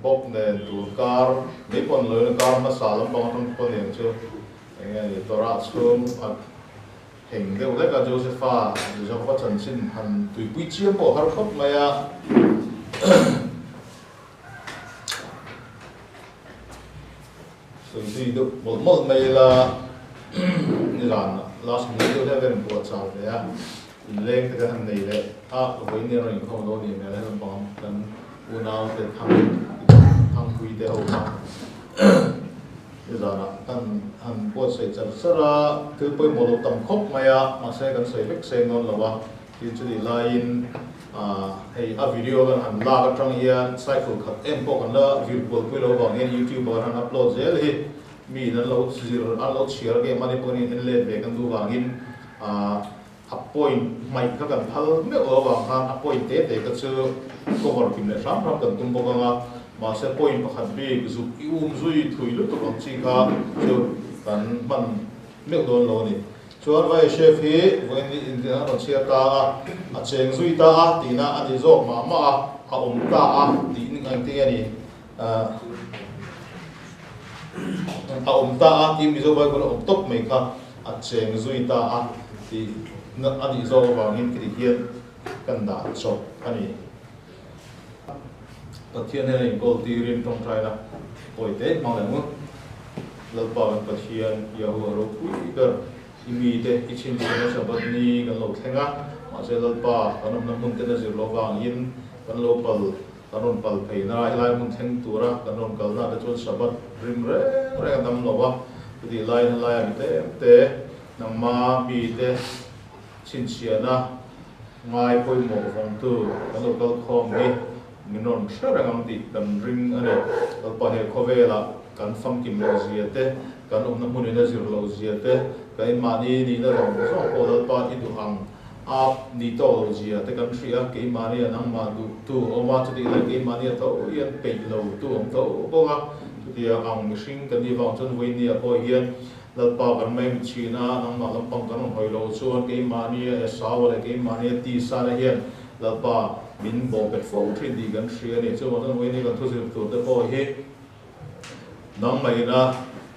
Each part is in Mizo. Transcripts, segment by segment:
bawk nen tun kar mai pawh ni loin kar hmasa lampang atang te pawh nen chu eng nge ni Torah chhung a heng deuh hlek a Josepha Jakoba chanchin han tuipui chiam pawh a har khawp mai a. Sawi zui deuh mawlh mawlh mai ila nizan last minute deuh hlek a rawn buah chau ve a, inleng te kan han nei leh a, vawiin nia rawn inkhawm lo ni hmel helam pang kan unau te thang thangpui te ho kha nizanah kan han buatsaih char char a, thil pawimawh lo tam khawp mai a, mahse kan sawi vek seng dawn lo a. Tin chutih laiin hei a video kan han lak atang hian cycle khat em pawh kan la vir kual pui lo vang hian youtube ah kan han upload zel hi mi in an lo zir an lo chhiar game a ni pawhin in en let ve kan duh vangin a point hmaih kha kan phal meuh lo avang khan a point te te kha chu cover kim leh hram hram kan tum bawk ang a mahse point pakhat bik zuk i um zui thui lutuk ang chi kha chu kan hman meuh dawn lo a ni. Chuan Vaishef hi vawiin ni inrin an rawn chhiar ta a, a cheng zui ta a tihna a ni zawk mah mah a, a awm ta a tih ang te nge ni? A awm ta a tih Mizo Bible a awm tawp mai kha, a cheng zui ta a tih a nih zawk avangin khiti hian kan dah chawp a ni. Pathian hian a inkawl tirin tawngtaina pawi te hmang leh ngut. Lalpa kan Pathian Yahuwah ropui ber i mite i chhinchhiahna Shabbat ni kan lo thleng a, mahse Lalpa kan awmna hmun ten a zir loh vangin kan lo pal kan rawn pal phei na helai hmun thleng tura kan rawn kalna te chuan Shabbat rim reng reng a dam lo a, chutih laiin helaia mi tlem te nangma mite Chhinchhiahna ngai pawimawh vawngtu kan lo kal khawm hi min rawn hre reng ang tih kan ring a ni. Lalpa he khawvelah kan famkim loh zia te, kan awmna hmunin a zir loh zia te, kan inmahni nihna zawng zawng pawh Lalpa i duh ang a ni tawk loh zia te kan hria a, keimahni a nangmah duhtu a awm a, chutih lai keimahni a tho hian peih lo tu a awm tho bawk a, chutiang ang mihring kan nih vang chuan vawinia pawh hian Lalpa kan mai mitchhin a, nangmah lampang kan rawn hawi loh chuan keimahnia Esau leh keimahnia Tisa-na hian Lalpa min bawhpet fo thin tih kan hria a ni. Chuvang chuan vawiin hi kan thuzir tur te pawh hi nangmahina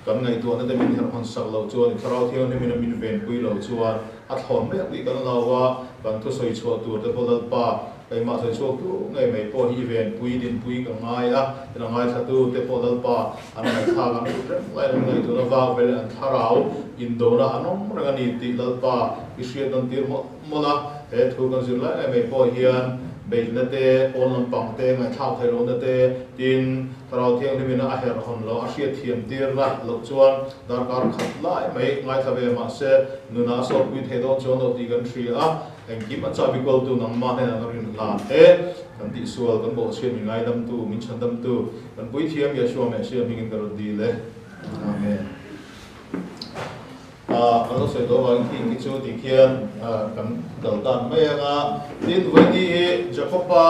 kan ngaihtuahna te min herh hawn sak loh chuan i Thlarau Thianghlimin a min venpui loh chuan a thlawn mek tih kan lo a, kan thusawi chhuah tur te pawh Lalpa Keimah sawi chhuak tu ngei mai pawh hi i venpui dinpui ka ngai a, ila ngaithlatu te pawh Lalpa an ngaihthlak an hlut reng lai an ngaihtuahna vak vel an thlarau indona an awm reng a ni tih Lalpa i hriat nawn tir mawlh mawlh a, he thu kan zir lai ngei mai pawh hian beihna te, pawn lampang te, ngaihthlak theih lohna te, tin Thlarau Thianghlimin a herh hawn loh a hriat thiam tirna loh chuan darkar khat lai mai ngaithla ve mahse nunah a sawtpui thei dawn chuan loh tih kan hria a. Engkim a chabi kawltu nangmah hnenah ka rin hlan e, kan tihsual, kan bawhchhiat min ngaidamtu, min chhandamtu, kan Puithiam Yeshua Messiah hmingin ka rawn dil e. Amen. Ah, kan lo sawi tawh avangin khi khi chu ti khian kan kal tan mai ang a. Tin, vawiini hi Jacob-a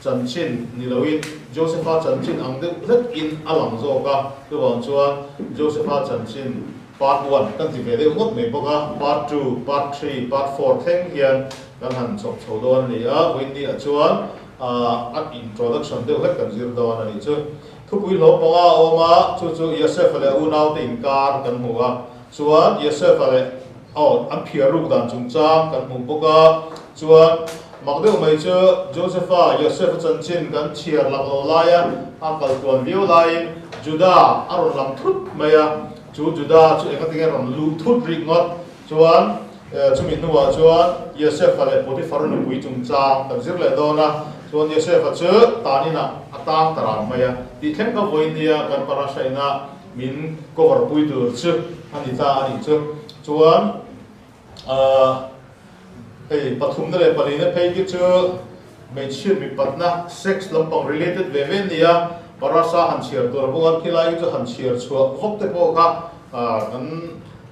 chanchin ni loin Joseph-a chanchin ang deuh hlek in a lang zawk a, chuvang chuan Joseph-a chanchin Part one kan ti ve deuh ngawt mai bawk a, part two, part three, part four thleng hian kan han chawp chho dawn a ni a, vawiinniah chuan a introduction deuh hlek kan zir dawn a nih chu. Thupui hlawm panga a awm a, chu chu Yosef-a leh a unaute inkar kan hmu a, chuan Yosef-a leh aw an phiar ruk dan chungchang kan hmuh bawk a, chuan mak deuh mai chu Joseph-a, Yosef-a chanchin kan chhiar lak loh laia a kal tuan viau laiin Judah a rawn lang thut mai a, Chu Juda chu engatinge rawn luh thut rih ngawt chuan chumi hnuah chuan Yosefa leh Potifar nupui chungchang kan zir leh dawn a, chuan Yosefa chu tan inah a tang ta ran mai a, tih thleng ka vawi nia kan parasha ina min cover pui tur chu a ni ta a nih chu. Chuan hei pathumna leh palina phei khi chu hmeichhia mipatna sex lampang related ve ve a ni a, parasa han chhiar tur a bawk a, khilai hi chu han chhiar chhuah vawk te pawh kha kan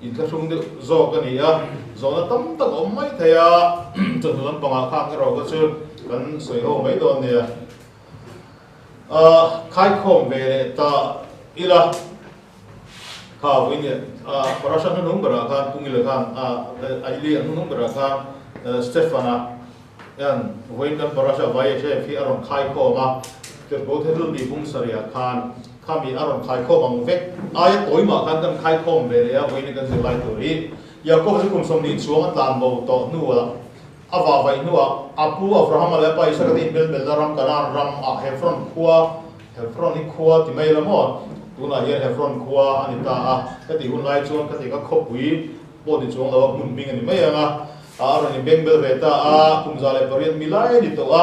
inthlahrung deuh zawk a ni a, zawhna tam tak a awm mai thei a, chawhnu lampangah khang erawh kha chu kan sawi ho mai dawn nia. Khaikhawm ve leh ta ila. Kha vawiin Parasha hnuhnung berah khan Pungila khan Aili a hnuhnung berah khan Stefana hian vawiin kan Parasha Vayeshev hi a rawn khai khawm a. Tirhkoh Thiltih bung sarihah khan khami a rawn khaikhawm ang vek aia tawi mah khan kan khaikhawm ve leh a, vawiin kan zirlai tur hi Jakob chu kum 20 chuang a tlan bo tawh hnuah a vahvaih hnuah a pu Abrahama leh a pa Isaka te inbelbelna ram Kanaan ram ah Hebron khua Hebron hi khua ti mai la maw? Tunah hian Hebron khua a ni ta a, ka tih hun lai chuan ka ti ka khawpui pawh ni chuang lo a, hmun hming a ni mai ang a, a rawn inbengbel ve ta a, kum 108 mi lai a ni tawh a,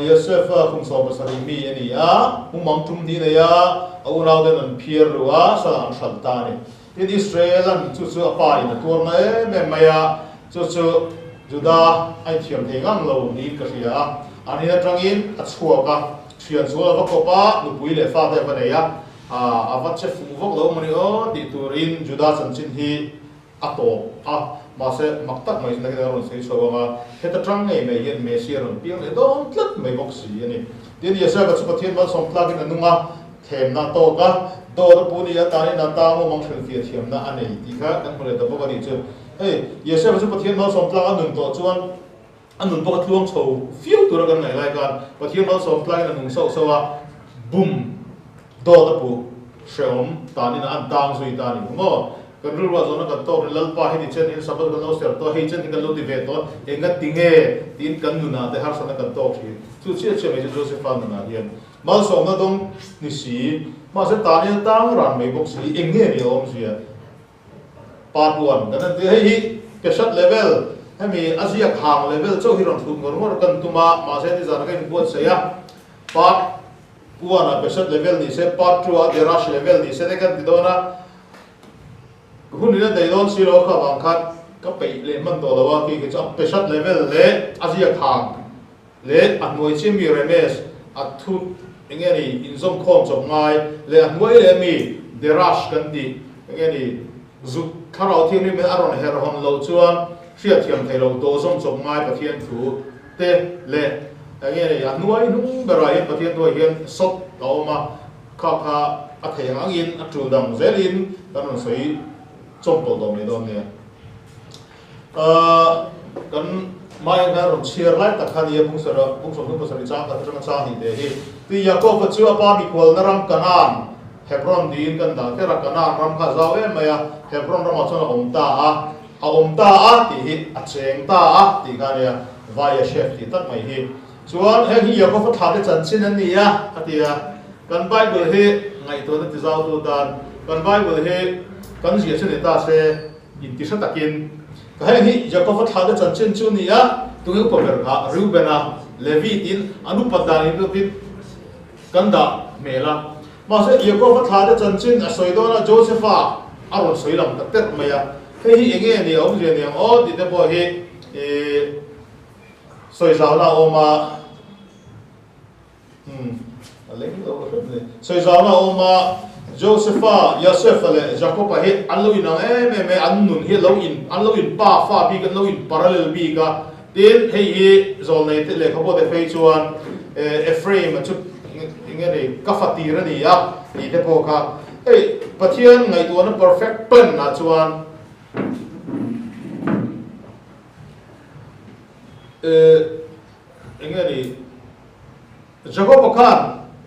Yosef-a kum 17 mi a ni a, mumang tum hnih nei a, a unauten an phiar ru a, salah an hralh ta a ni. Tin, Israel-an chu chu a pa in a tuarna em em mai a, chu chu Juda a inthiam thei ngang lo niin ka hria a. An in atangin a chhuak a, thian sual a va kawp a, nupui leh fate a va nei a, a va che fuh vak lo mawni aw tih turin Juda chanchin hi a tawp a, mahse mak tak mai chu nakin a rawn sawi chho ang a, heta tang ngei mai hian Messi a rawn piang leh dawn tlat mai bawk si a ni. Tin, Yesaya chu Pathian malsawm tlakin a nung a, Thlemna a tawk a, dawt a pu ni atanin a ta mumang hrilhfiah thiamna a nei tih kha kan hmu leh ta bawk a nih chu. Hei, Yosef-a chu Pathian malsawm tlak a nun tawh chuan a nun pawh a tluang chho fiau tura kan ngaih lai khan Pathian malsawm tlakin a nung sauh sauh a, bum dawt a puh hrehawm tanin a an tang zui ta a ni maw? Kan rilruah zawhna kan tawk in Lalpa heti chen in Sabbath kan lo ser tawh a, hei chen hi kan lo ti ve tawh a, enga ti nge tiin kan nunah te harsatna kan tawk thin. Chu chiah chiah mai chu Joseph-a nunah hian Malsawmna dawng ni si, mahse tani a tang ran mai bawk si, eng nge ni a awmzia? Part one kan han ti a, hei hi Peshat level, hemi a ziak hang level chauh hi rawn thut ngawr ngawr kan tum a, mahse nizan ka inbuatsaih a, part one ah Peshat level ni se, part two ah Derash level ni se te kan ti dawn a, hun in a daih dawn si lo kha vang khan ka peih leh hman tawh lo a, khi khi chu a Peshat level leh a ziak hang leh a hnuai chi mi Remes a thu enge ni inzawm khawm chawp ngai leh a hnuai leh mi Derash kan tih enge ni zuk thlarau thianghlim in a rawn herh hawn loh chuan hriatthiam thei lo dawhzawm chawp ngai Pathian thu te leh enge ni a hnuai hnung berah hian Pathian thuah hian sawt a awm a kha kha a thei ang angin a tul dang zelin kan rawn sawi chawm tawh tawh mai dawn nia. Kan Maian khan rawn chhiar lai tak kha nia Bungsara Bungsawm 27 chang khat atanga chang hnih te hi. Tui Jakob-a chu a pa mikhualna ram Kanaan, Hebron tiin kan dah kher a, Kanaan ram kha a zau em mai a, Hebron ramah chuan a awm ta a, a awm ta a tih hi a cheng ta a tih kha nia Vayeshev tih tak mai hi. Chuan heng hi Jakob-a thla te chanchin an ni a, a ti a. Kan Bible hi ngaihtuahna ti zautu tan kan Bible hi kan ziah chu ni ta se, Inti hre takin, Ka heng hi Jakob-a thlahte chanchin chu ni a, tunge upa ber kha Reuben-a, Levi tiin an upat dan in rutin kan dah hmel a. Mahse, Jakob-a thlahte chanchin a sawi dawn a, Joseph-a a rawn sawi lang ta terh mai a. Hei hi enge ni a awmzia ni ang aw tih te pawh hi sawi zauhna a awm a. Umm, a leng lo hrep ni. Sawizauna a awm a, Josepha, Yosepha leh Jakoba hi an lo inang em em e, an nun hi lo in, an lo in pa fa bik, an lo in parallel bik a. Tin, hei hi zawlnei te lehkhabu te phei chuan Ephraim a chu eng nge ni, ka fa tir a ni a tih te pawh kha. Hei Pathian ngaihtuahna perfect plan ah chuan Eng nge ni? Jakob-a khan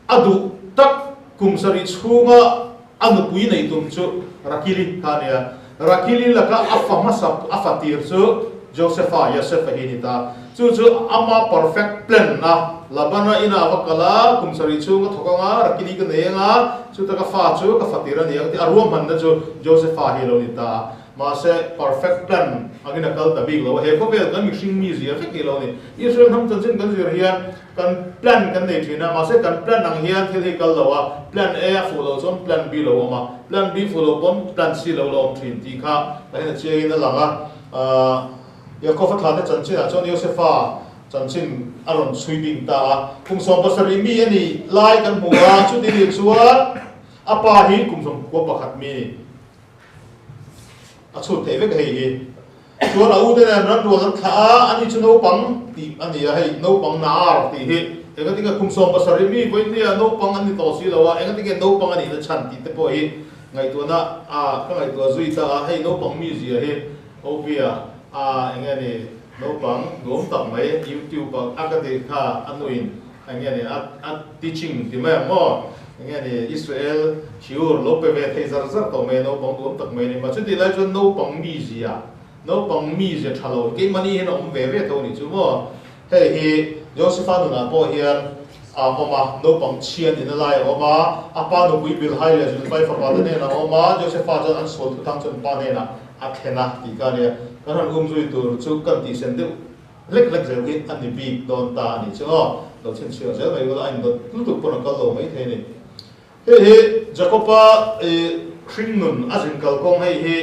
a duh tak kum sarih chhunga a nupui neih tum chu Rakili kha a ni a. Rakili laka a fa hmasa, a fa tir chu Joseph-a, Yosef-a hi a ni ta. Chu chu ama perfect plan a, Labana inah a va kal a, kum sarih chhung ka thawk anga, Rakili ka nei anga, chuta ka fa chu ka fa tir a ni ang tih a ruahmanna chu Joseph-a hi a lo ni ta a. Mahse, perfect plan angin a kal ta bik lo a, he khawvel kan mihring mi zia vek hi lo ni. Israel hnam chanchin kan zir hian kan plan kan nei thin a, mahse kan plan ang hian thil hi kal lo a, plan A a fuh loh chuan plan B lo awm a, plan B fuh loh pawn plan C lo la awm thin tih kha kan en a chiangin a lang a. Yaakov-a thlahna chanchinah chuan Josefa chanchin a rawn chhui bing ta a, kum 17 mi a nih lai kan hmu a, chuti nih chuan a pa hi kum 91 mi a ni. A chhut theih vek hei hi. Chuan a ute nen ran rual an thlah a, ani chu naupang tih a ni a, hei naupang naar tih hi engatinge kum 17 mi vawinia naupang an ni tawh si lo a, engatinge naupang a nihna chhan tih te pawh hi ngaihtuahna a ka ngaihtuah zui ta a, hei naupang mizia hi Obia a enge ni naupang nuam tak mai YouTube a ka tih kha a nuin. Eng nge ni a a teaching ti mai ang maw? Eng nge ni Israel shiur lo pe ve thei zar zar tawh mai a, naupang duhawm tak mai a ni. Mahse chutih lai chuan naupang mizia, naupang mizia tha lo keimahni hian a awm ve ve tho a nih chu maw? Hei hi Josepha nunah pawh hian a awm a, naupang chhia nihna lai a awm a, a pa nupui Bilhai leh Zulfai fapa te hnenah a awm a, Josepha chuan an sual thuthang chuan pa hnenah a thlen a tih kha a nia. Kan han umzui tur chu kan tihsen deuh Hlek hlek zel hi a ni bik dawn ta a nih chu aw. Lo chhinchhiah zel mai ula, a indawt lutuk pawn a kal lo mai thei a ni. Hei hi Jacob-a hringnun a zin kal kawng hei hi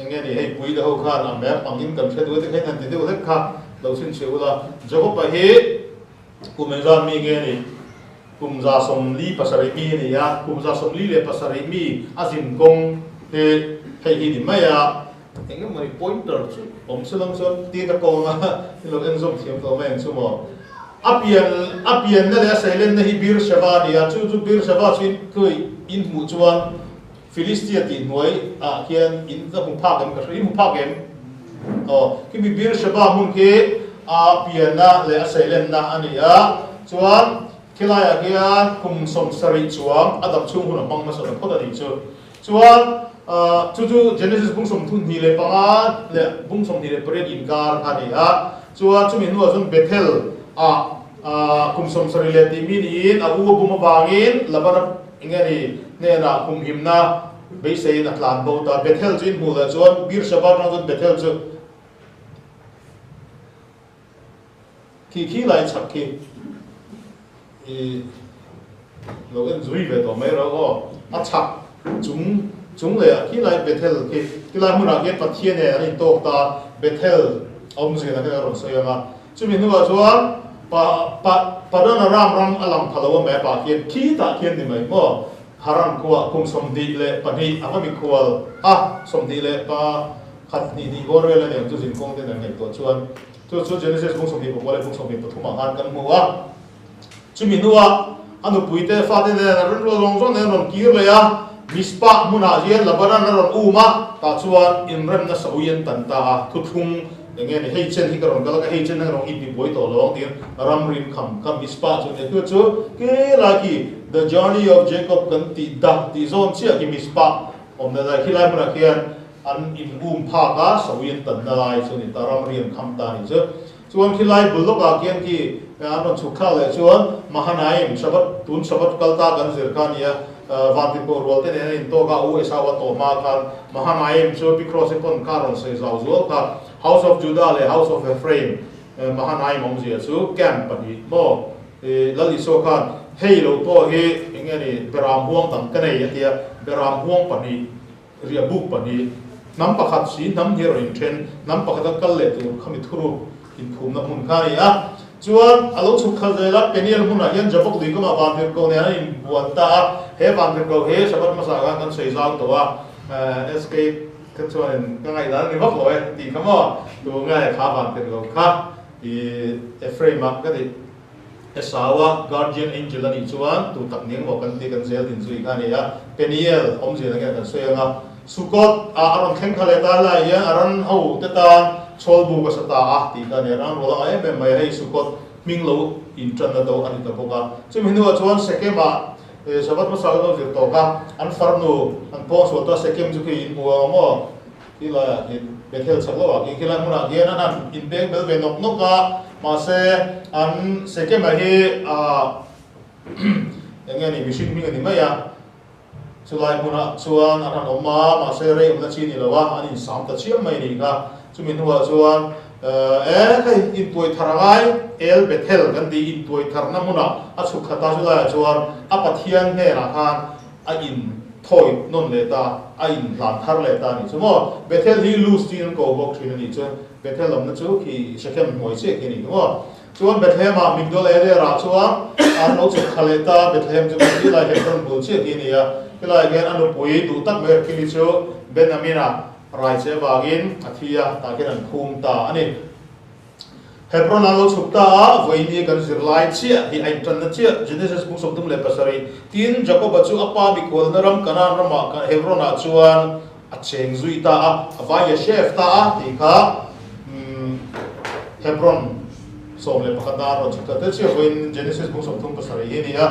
eng nge ni, hei pui te ho khan a map angin kan hre duh a ti kha in han ti deuh hlek kha lo chhinchhiah ula. Jacob-a hi kum engzat mi nge ni? Kum 47 mi a ni a, kum 47 mi a zin kawng hi hei hi ni mai a. Eng emaw ni pointer chu awm se lang chuan tir a kawng a, i lo en zawm thiam tawh mai ang chu maw. A pian a pianna leh a seilenna hi Beersheba a ni a, chu chu Beersheba chu in tluih in hmuh chuan Philistia tih hnuai ah khian in ka hmu phak em ka hria, i hmu phak em? Aw, khimi Beersheba hmun khi a pianna leh a seilenna a ni a, chuan khilaiah khian kum 70 chuang a dam chhung hun a hmang hmasa ta phawt a nih chu. Chuan, chu chu Genesis bung 25 leh bung 28 inkar kha a ni a. Chuan chumi hnuah chuan Bethel ah kum 70 leh tih mi niin a u a bum avangin Labana enge ni hnenah humhimna beiseiin a tlan bo ta. Bethel chu inhmuh leh chuan Beersheba atang chuan Bethel chu Khi khi lai chhak khi i lo en zui ve tawh mai ro aw. A chhak chung chung leh ah khi lai Bethel khi ti lai hmunah khian Pathian nen an intawk ta Bethel a awm zin ah khian a rawn sawi ang a. Chumi hnuah chuan pa pa Padanaram ram a lang pha lo a map ah khian khitah khian ni mai maw Haran khua kum 22 a va mikhual a 21 hnih hnih bawr vel a ni ang chu zinkawng te nen ngaihtuah chuan Chu chu Genesis bung 24 leh bung 23 ah khan kan hmu a. Chumi hnuah a nupuite fate nen a rinrual zawng zawng nen an rawn kir leh a, Mizpah hmunah hian Labanan a rawn um a, tah chuan inremna saui an tan ta a, thuthlung eng nge ni, hei chen hi ka rawn kal a, ka hei chen hi ka rawn intibuai tawh lo ang tiin ramrin kham kha Mizpah chu a ni a. Chu chu kelai khi The Journey of Jacob kan tih dah tih zawn chiah khi Mizpah awmna lai khilai hmunah khian An in um phak a, sawi an tanna lai chu ni ta, ramri an kham ta ni chu. Chuan khi lai bul lawkah khian khi an rawn chhuk thlak leh chuan Mahanaim, Shabbat, tun Shabbat kal ta kan zir kha a ni a, Vantirhkoh rual te nen an intawk a, U Esau a tawh hma khan Mahanaim chu Pi Cross-i pawn kha a rawn sawi zau zual kha, House of Judah leh House of Ephraim, Mahanaim awmzia chu camp pahnih maw? Lal Isua khan hei lo pawh hi eng nge ni Beram huang dang ka nei a ti a, Beram huang pahnih Riah buk pahnih, hnam pakhat si hnam hi a rawn inthen, hnam pakhata kal leh tur khami thuruk inphumna hmun kha a ni a. Chuan a lo chhuk khalh zel a, Peniel hmunah hian Jabok lui kamah Vantirhkoh nen an inbuan ta a, he Vantirhkoh hi Shabbat hmasa khan kan sawi zau tawh a, SK kha chuanin ka ngaihdan a ni vak lo e tih kha maw, tu nge kha Vantirhkoh kha i Ephraim-a ka tih. Esaua guardian angel a nih chuan tu tak ning maw kan tih kan zel din zui kha a ni a, Peniel awmzia nge kan sawi ang a, Sukkot ah a rawn thleng kha leh ta lai hian a ran ho te tan chhawl buk a sa ta a tih kha a ni a, ran rual anga em em mai a, hei Sukkot hming lo intanna do a ni ta bawk a. Chumi hnuah chuan Sekem ah Shabbat hmasa kan lo zir tawk a, an farnu an pawngsual ta Sekem chu khi in hmu ang maw? Khi laiah khi Bethel chhak lohah khi khilai hmunah khian an han inpeng bel ve nawk nawk a, mahse an Sekema hi ah eng nge ni mihring hming a ni mai a, chulai hmunah chuan an han awm a, mahse rei awmna chi ni lo a, an insam ta chiam mai a nih kha. Chumi hnuah chuan e hei intuai thar a ngai, El Bethel kan tih intuai tharna hmunah a chhuk khat a, chulaiah chuan a Pathian hnenah khan a in thawi nawn leh ta, a in hlan thar leh ta a nih chu maw? Bethel hi Luz tiin an ko bawk thin a nih chu. Bethel awmna chu khi Shechem hnuai chiah khi a nih chu maw? Chuan Bethlehem ah Migdol Eder ah chuan an lo chhuk thla leh ta, Bethlehem chu kan tih lai Hebron bul chiah khi a ni a. Helaiah hian a nupui duh tak mai Rachel-i chu Ben-Amina rai che avangin a thi a, tah khian an phum ta a ni. Hebron an lo chhuk ta a, vawiin kan zirlai chiah hi a intanna chiah, Genesis bung 37. Tin, Jakoba chu a pa mikhualna ram Kanaan ramah Hebron-ah chuan a cheng zui ta a, a vai Yeshef ta a tih kha Hebron 11 na rawn chhuk ta tel chiah pawhin Genesis bung 37 hi a ni a.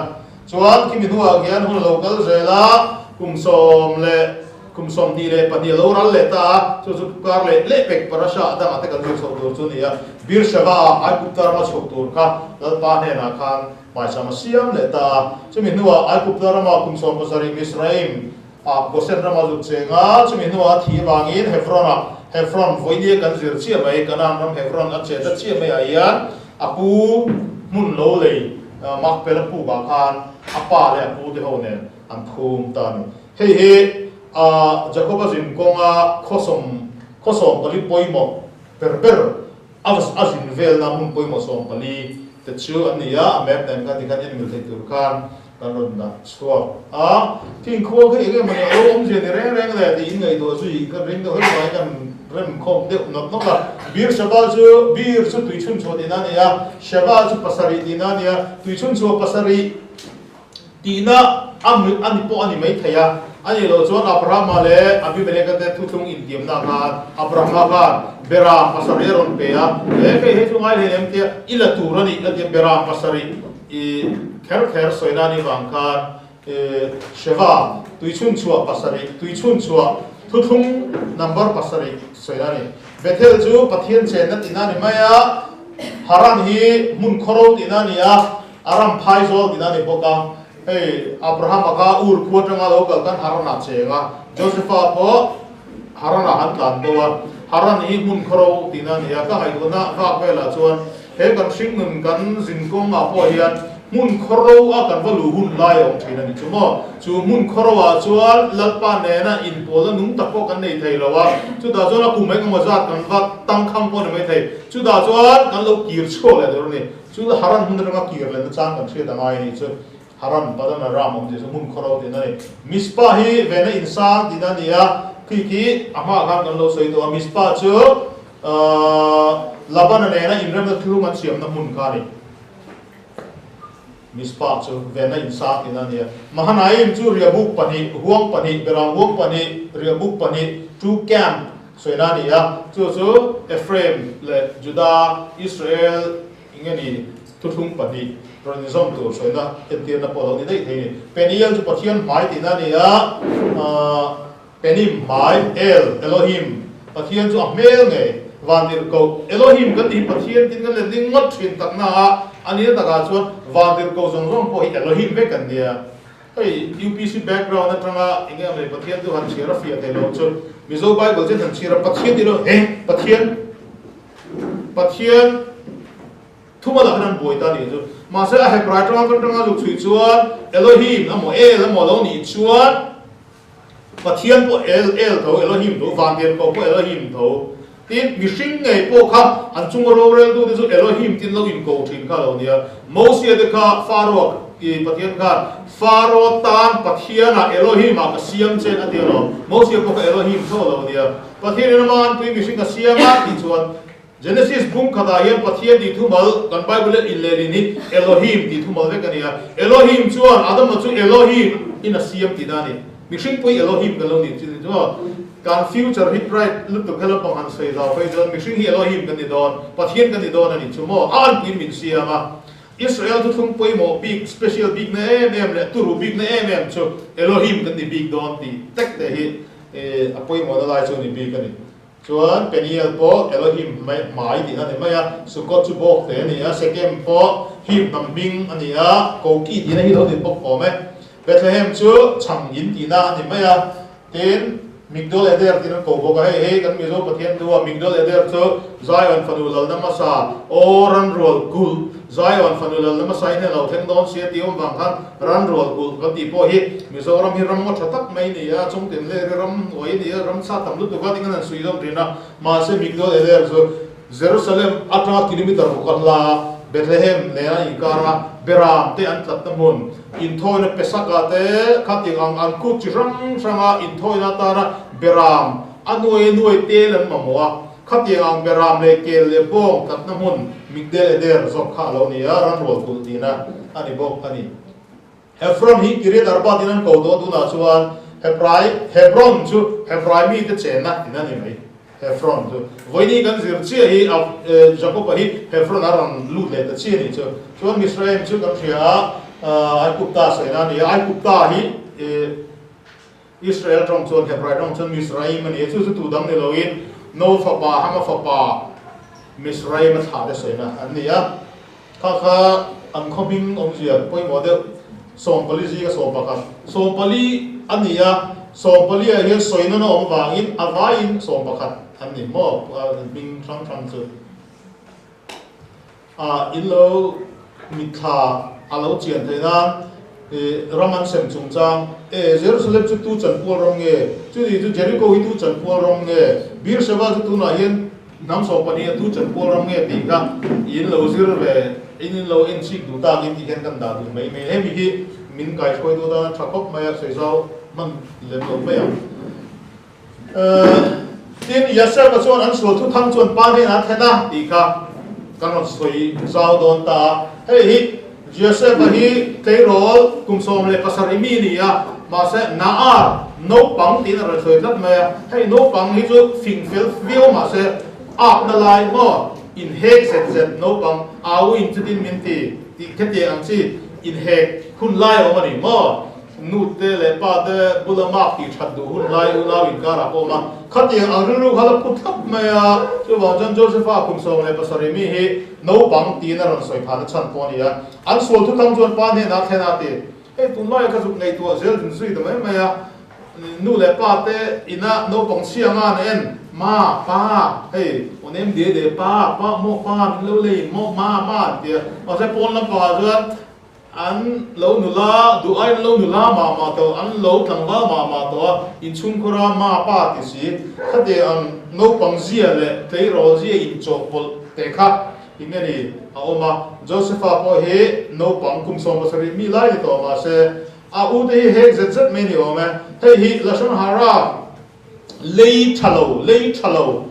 Chuan khimi hnuah khian hun a lo kal zel a, kum sawm leh kum 22 a lo ral leh ta a, chu chu kar leh leh pek parasha dangah te kan zir chhoh tur chu a ni a. Beersheba ah Aigupta rama chhuk tur kha Lalpa hnenah khan hmaicham a siam leh ta a. Chumi hnuah Aigupta rama kum 17 Mizraim ah Gosen rama zuk cheng a, chumi hnuah a thih avangin Hebron ah, Hebron vawinia kan zir chiah mai, Kanaan ram Hebron a chet a chiah maiah hian a pu hmun lo lei Makpela pukah khan a pa leh a pu te ho nen an phum ta a ni. Hei hi Jakoba zin kawnga khawsawm khawsawm pali pawimawh ber ber a zin velna hmun pawimawh 14 te chu an ni a, a map nen khan tikhan en mil theih tur khan kan rawn dah chhuak a. Thingkhua kha eng emaw ni a lo awmzia ni reng reng le tiin ngaihtuah zui kan ring deuh hlauh mai, kan rem khawm deuh nawk nawk a. Bir Sheba chu Bir chu tui chhun chhuah tihna a ni a, Sheba chu pasarih tihna a ni a, tui chhun chhuah pasarih tihna a a ni pawh a ni mai thei a. A nih loh chuan Abrahama leh Abimeleka te thuthlung intiamna khan Abrahama khan Beram pasarih a rawn pe a, he hei hei chu ngai hle em tia i la tur a nih a tia Beram pasarih I kher kher sawina ni vang khan Sheva tuichhunchhuah pasarih, tuichhunchhuah thuthlung number pasarih sawina ni. Bethel chu Pathian chenna tihna ni mai a, Haran hi hmun khawro tihna ni a, Aram phaizawl tihna ni bawk a. Hei Abrahama kha Ur khua atanga lo kal khan Haranah cheng a, Josepha pawh Haranah han tlan bo a, Haran hi hmun khawro tihna ni a, ka ngaihtuahna vak velah chuan He kan hringnun kan zin kawngah pawh hian hmun khawro a kan va luh hun lai a awm thin a ni chu maw? Chu hmun khawro ah chuan Lalpa nena inpawlna nung tak pawh kan nei thei lo a, chutah chuan a kum engemaw zat kan va tangkhang pawh a ni mai thei. Chutah chuan kan lo kir chhuak leh tur a ni. Chu Haran hmun atanga kir lehna chang kan hriat a ngai a nih chu. Haran, Padan Aram awm tih chu hmun khawro tihna a ni. Mizpah hi vena insang tihna a ni a, khi khi a hmaah khan kan lo sawi tawh a, Mizpah chu Labana nena inremna thilum an siamna hmun kha a ni. Mizpah chu vena insang tihna a ni a. Mahanaim chu riahbuk pahnih, huang pahnih, beram huang pahnih, riahbuk pahnih, two camp sawina a ni a. Chu chu Ephraim leh Juda, Israel, Enge ni thuthlung pahnih rawn inzawm tur sawina entirna pawh a lo ni daih thei a ni. Peniel chu Pathian hmai tihna a ni a, Penim hmai, El, Elohim, Pathian chu a hmel ngei, Vantirhkoh, Elohim kan tih hi Pathian tin kan let ding ngawt thin takna a, a nihna takah chuan Vantirhkoh zawng zawng pawh hi Elohim vek an nia. Hei UPC background atanga enge a mai Pathian chu han chhiar a fiah thei lo chu Mizo Bible chuan han chhiar a Pathian tih lo he Pathian Pathian thuma lah khan an buai ta nih chu. Mahse a Hebrai tanga kan tanga zuk chhui chuan Elohim emaw El emaw lo nih chuan Pathian pawh El El tho, Elohim tho, Vantirhkoh pawh Elohim tho. Tin, mihring ngei pawh kha an chunga roreltute chu Elohim tin lo inko thin kha lo nia. Mosia te kha Pharaoh i Pathian khan Pharaoh tan Pathianah Elohim-ah ka siam che a ti alawm. Mosia pawh kha Elohim tho a lo nia. Pathianin ama an tui mihring a siam a tih chuan Genesis bung khatah hian Pathian tih thumal kan Bible-a inlehlin hi Elohim tih thumal vek a ni a. Elohim chuan Adama chu Elohim in a siam tihna a ni. Mihring pawh hi Elohim kan lo nih chin ni chu maw? Kan future hi bright lutuk he lampang han sawi zau phei chuan mihring hi Elohim kan ni dawn, Pathian kan ni dawn a ni chu maw? A anpuiin min siam a. Israel thuthlung pawimawh bik, special bikna em em leh turu bikna em em chu Elohim kan ni bik dawn tih tek te hi a pawimawhna lai chu a ni bik a ni. Chuan Peniel pawh Elohim hmai tihna a ni mai a, Sukkot chu bawk te a ni a, Sekem pawh Him hnam hming a ni a, Koki tihna hi lo ni bawk awm e. Bethlehem chu chhang in tihna a ni mai a, tin Migdol Eder tiin an ko bawk a, hei hei kan Mizo Pathian thu a, Migdol Eder chu Zion fanu lalna hmasa, aw ranrual kulh, Zion fanu lalna hmasa in a lo thleng dawn sia tih awm vang khan ranrual kulh kan tih pawh hi Mizoram hi ram ngaw tha tak mai a ni a, chungtin leh ri ram hnuai a ni a, ram sa tam lutuk a tingin an sui dawn thin a, mahse Migdol Eder chu Jerusalem atanga kilometer ruk a hla Bethlehem nena inkara Beram te an tlatna hmun, inthawina Pesaka te khatiang ang an kut chi hrang hranga inthawina atana Beram a nuai nuai tel an mamawh a, khatiang ang Beram leh kel leh bawng tlatna hmun Migdal Eder zawk kha a lo ni a, ranrual kulh tihna a ni bawk a ni. Hebron hi Kiriath Arba tiin an ko tawh a, tunah chuan Hebrai, Hebron chu Hebrai mite chenna tihna a ni mai. Hevron chu. Vawiini kan zir chiah hi a Jakob-a hi Hevron a rawn lut leh ta chiah a nih chu. Chuan Misraim chu kan hria a, Aigupta sawi na a ni a, Aigupta hi Israel tawng chuan Hebrai tawng chuan Misraim a ni a, chu chu tu dang ni loin Noa fapa Hama fapa Misraim a thlah te sawi na an ni a. Kha kha an khaw hming awmzia pawimawh deuh 40 zinga 11, 40 a ni a, 40 ah hian sawi nawn a awm avangin a vaiin 11 an ni maw hming hrang hrang chu a in lo mitthla a lo chian theih nan ram an sem chungchang e Jerusalem chu tu chanpual ram nge chuni chu Jericho hi tu chanpual ram nge Beersheba chu tunah hian Hnam 12 a tu chanpual ram nge tih kha in lo zir ve in in lo en chik duh tak in tih hian kan dah dun mai mai. Hemi hi min kaihruai duh dan a tha khawp mai a, sawi zau hman lem lo mai ang. Tin, Yasef-a chuan an sual thuthang chuan pa hnenah a thlen a tih kha kan rawn sawi zau dawn ta a. Hei hi Joseph-a hi tleirawl kum 17 mi a ni a, mahse Naar, naupang tiin a rawn sawi tlat mai a. Hei naupang hi chu fing fel viau mahse akna lai maw inhek zet zet naupang au in chutin min ti tih khetiang ang chi inhek hun lai a awm a ni maw? Nu te leh pa te bula mak tih that duh hun lai unau inkarah pawh awm a, khatiang ang rilru kha la phu thlap mai a, chuvang chuan Josepha kum 17 mi hi naupang tiin a rawn sawi phahna chhan pawh a ni a, an sual thuthang chuan pa hnenah a thlen a ti. Hei tunlai ka zuk ngaihtuah zel din zui ta mai mai a, nu leh pa te ina naupang chhia nga an en, ma, pa, hei aw nem de de pa, pa maw pa min lo lei maw ma, ma an ti a, mahse pawn lampangah chuan An lo nula, duh aiin an lo nula mah mah tawh, an lo tlangval mah mah tawh a, inchhungkhura ma pa ti si, khati ang naupang zia leh tleirawl zia inchawhpawlh te kha eng nge ni a awm a. Josepha pawh hi naupang kum 70 mi lai ni tawh mah se, a u te hi hek zet zet mai ni awm e. Hei hi Lashon Hara lei tha lo, lei tha lo,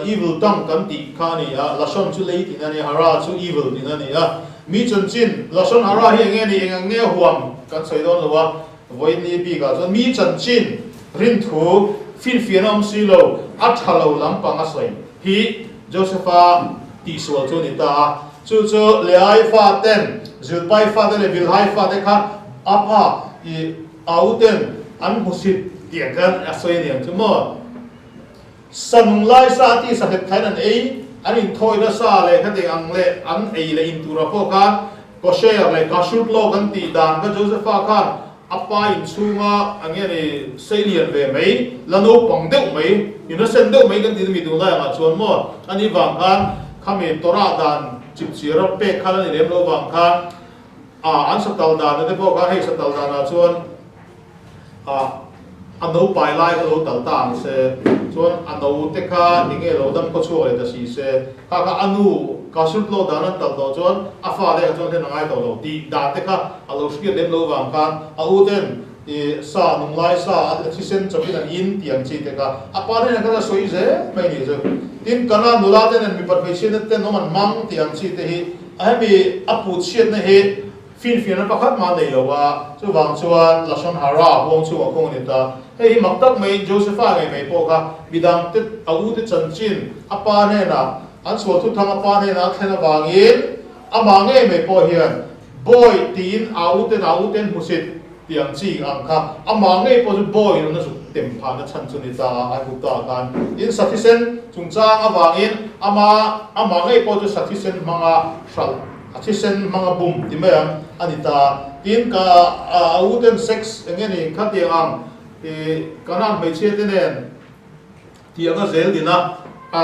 evil tongue kan tih kha a ni a, Lashon chu lei tihna a ni a, Hara chu evil tihna a ni a. Mi chanchin, Lashon Hara hi eng nge ni, eng ang nge a huam kan sawi dawn lo a, vawiin bikah chuan mi chanchin rinthu finfiahna awm si lo, a tha lo lampang a sawi hi Josepha tihsual chu a ni ta a. Chu chu Leai faten, Zilpai fate leh Bilhai fate kha a pa i Au ten an hmusit tih ang khan a sawi a ni ang chu maw? Sa nung lai sa a tih sa hlet khain an ei, an inthawi nasa leh khati ang leh an ei leh in turah pawh khan kosher leh kashrut law kan tih dan kha Josepha khan a pa inchhunga a nge ni seilian ve mai, la naupang deuh mai, innocent deuh mai kan tih na mi tunlai angah chuan maw? Ani vang khan khami Torah dan chipchiara pek khan a ni lem lo vang khan A, an satal dana te pawh kha hei satal danah chuan a a no pai lai kha lo tal ta ang se, chuan a no te kha eng nge lo dam khaw chhuak leh ta si se, kha kha a nu ka sut lo dan an tal tawh chuan a fa te kha chuan hlen a ngai tawh lo tih dan te kha a lo hriat lem lo vang khan a u ten i sa nung lai sa a thisen chawpin an in tih ang chi te kha a pa hnenah khan a sawi zel mai a nih chu. Tin, Kana nula te nen mipat hmeichhia ten awm an hmang tih ang chi te hi A hemi a put chhiatna hi finfiahna pakhat mah nei lo a, chuvang chuan Lashon Hara huang chhungah khung a ni ta. Hei hi mak tak maiin Josepha ngei mai pawh kha midang te a u te chanchin a pa hnenah an sual thuthang a pa hnenah a thlen avangin amah ngei mai pawh hian Bawi tiin a u ten a u ten hmusit tih ang chi ang kha amah ngei pawh chu Bawi in a zuk tem phahna chhan chu ni ta a, Aigupta khan in sathisen chungchang avangin ama amah ngei pawh chu sathisen hmanga hralh a thisen hmanga bum ti mai ang a ni ta a. Tin ka a u ten sex eng nge ni khatiang ang i Kanaan hmeichhia te nen tiang a zel din a a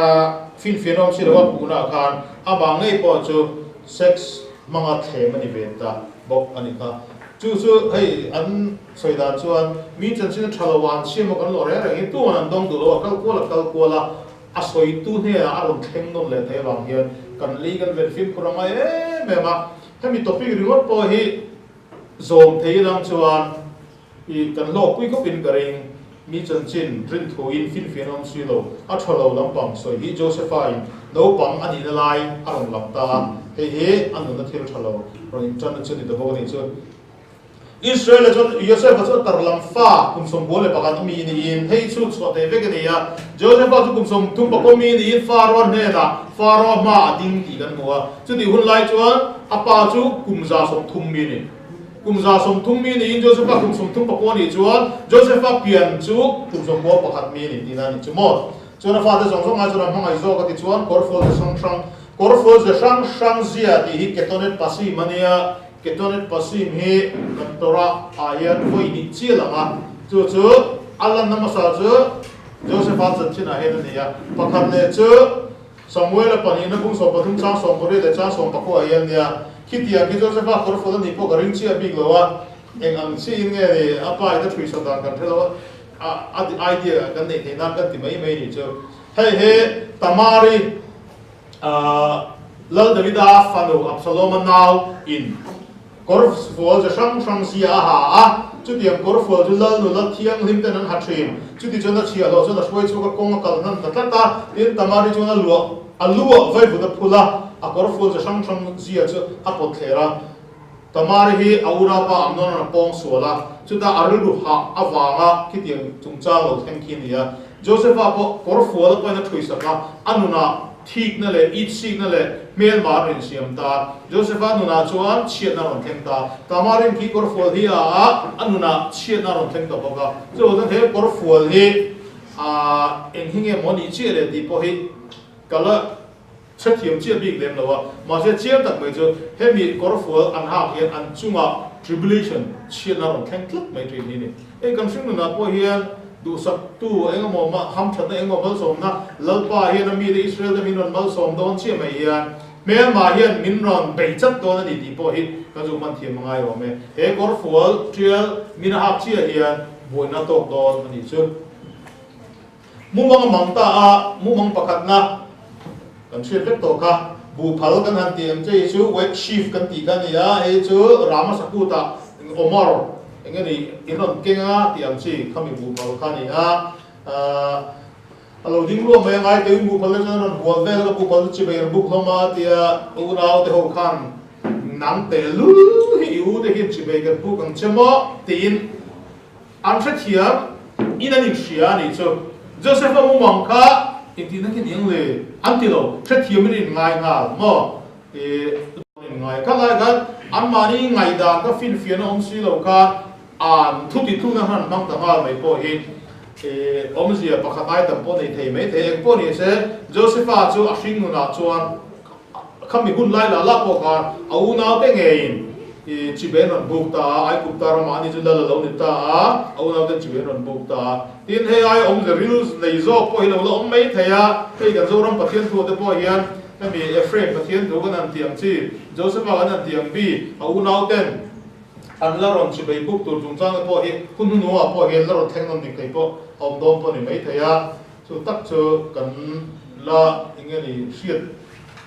finfiahna awm si lo a puhna ah khan amah ngei pawh chu sex hmanga thlem a ni ve ta bawk a ni kha. Chu chu hei an sawi dan chuan mi chanchin a tha lo a an chhiam maw kan lawh reng reng hi tuman an dawng duh lo a kal kual a kal kual a a sawitu hnenah a rawn thleng nawn leh thei avang hian kan lei kan ven fimkhur a ngai em em a. Hemi topic ringawt pawh hi zawm thei ilang chuan I kan hlawkpui khawpin ka ring, mi chanchin rinthuin finfian awm si lo, a tha lo lampang sawi hi Josepha in naupang a nihna lai a rawn lang ta a, hei hi a nunna thil tha lo rawn intanna chu ni ta bawk a nih chu. Israel-a chuan Josefa chu a tar lam fa kum 91 a mi niin hei chu chhuah thei vek a ni a. Josefa chu kum 34 mi niin Faro hnenah Faro hma a ding tih kan hmu a. Chutih hun lai chuan a pa chu kum 130 mi a ni. Kum 130 mi niin Josefa kum 34 nih chuan Josefa pian chu kum 91 mi a ni tihna a ni chu maw? Chuan a fate zawng zawng ai chuan a hmangaih zawk a ti chuan kawrfual ze hrang hrang kawrfual ze hrang hrang zia tih hi Ketonet Pasim a nia. Ketonet Pasim hi kan Torah ah hian vawi hnih chiah lang a, chu chu a lanna hmasa chu Joseph-a chanchinah hian a ni a, pakhat leh chu Samuel-a pahnihna bung 13 chang 18 leh chang 19 ah hian a nia. Khitiang khi Joseph-a kawrfual a nih pawh ka ring chiah bik lo a, eng ang chiahin nge ni a pa in a thuihsak dan kan hre lo a, a idea kan neih theih nan kan ti mai mai nih chu. Hei hi Tamari. Lal Davida fanu Absaloma nau in kawrfual ze hrang hrang zia a ha a, chutiang kawrfual chu Lal nula thianghlim ten an ha thin. Chuti chuan a chhiahhlawh chuan a hruai chhuak a, kawng a kal hnan ta tlat a, tin Tamari chuan a luah a luah vaivut a phul a, a kawrfual ze hrang hrang zia chu a pawt thler a. Tamari hi a unaupa Amnon-a'n a pawng sual a, chutah a rilru hah avanga khitiang chungchang lo thleng khi a ni a. Josepha pawh kawrfual a pahin a ṭhuisak a, a nunah thikna leh itsikna leh hmelma a rawn insiam ta. Josepha nunah chuan chhiatna a rawn thleng ta. Tamarin khi kawrfual hi a a, a nunah chhiatna a rawn thleng ta bawk a. Chuvang chuan he kawrfual hi eng hi nge maw nih chiah leh tih pawh hi ka la Chhethiam chiah bik lem lo a, mahse chiang tak mai chu hemi kawrfual an hak hian an chungah tribulation chhiatna rawn thleng tlat mai thin hi a ni. Hei kan hringnunah pawh hian duhsaktu eng emaw mah hamthatna eng emaw malsawmna Lalpa hian a mite Israel te min rawn malsawm dawn chiah mai hian hmelma hian min rawn bei chat dawn a ni tih pawh hi kan zu hman thiam a ngai awm e. He kawrfual tial min a hak chiah hian buaina tawk dawn a nih chu. Mumang a mang ta a, mumang pakhatna kan hriat vek tawh kha. Buhphal kan han tih ang che hi chu wet shift kan tih kha a ni a, hei chu Rama Sakuta Omar eng nge ni in rawn keng a tih ang chi khami buhphal kha a ni a. A lo ding luah mai a ngai teuhin buhphal te chuan a rawn hual vel a, ka buhphal chu chibei an buk hlawm a tia unau te ho khan nang tehlul hi i u te hian chibei kan buk ang che maw tiin An hrethiam in an inhria a nih chu. Joseph-a mumang kha intihna khi niang le? An ti lo. Hrethiam in an inngai nghal maw? Ih, an inngai kha lai khan anmahni ngaihdan kha finfiahna awm si lo khan an thu tithlukna khan an hmang ta nghal mai pawh hi ih awmzia pakhat ai tam pawh nei thei mai thei. Eng pawh ni se, Joseph-a chu a hring nunah chuan Khami hun lai lah lah pawh khan a unaute ngeiin i chibai an rawn buk ta a, Aigupta ramah ani chu lal a lo ni ta a, a unauten chibai an rawn buk ta a. Tin, hei ai awmze ril nei zawk pawh hi lo la awm mai thei a, hei kan Zoram Pathian thu te pawh hian hemi Ephraim Pathian thu kan han tih ang chi, Josepha kan han tih ang bi, a unauten an la rawn chibai buk tur chungchang te pawh hi hun hnuhnungah pawh hian la rawn thleng nawn dik thei pawh a awm dawn pawh a ni mai thei a. Chu tak chu kan la eng nge ni hriat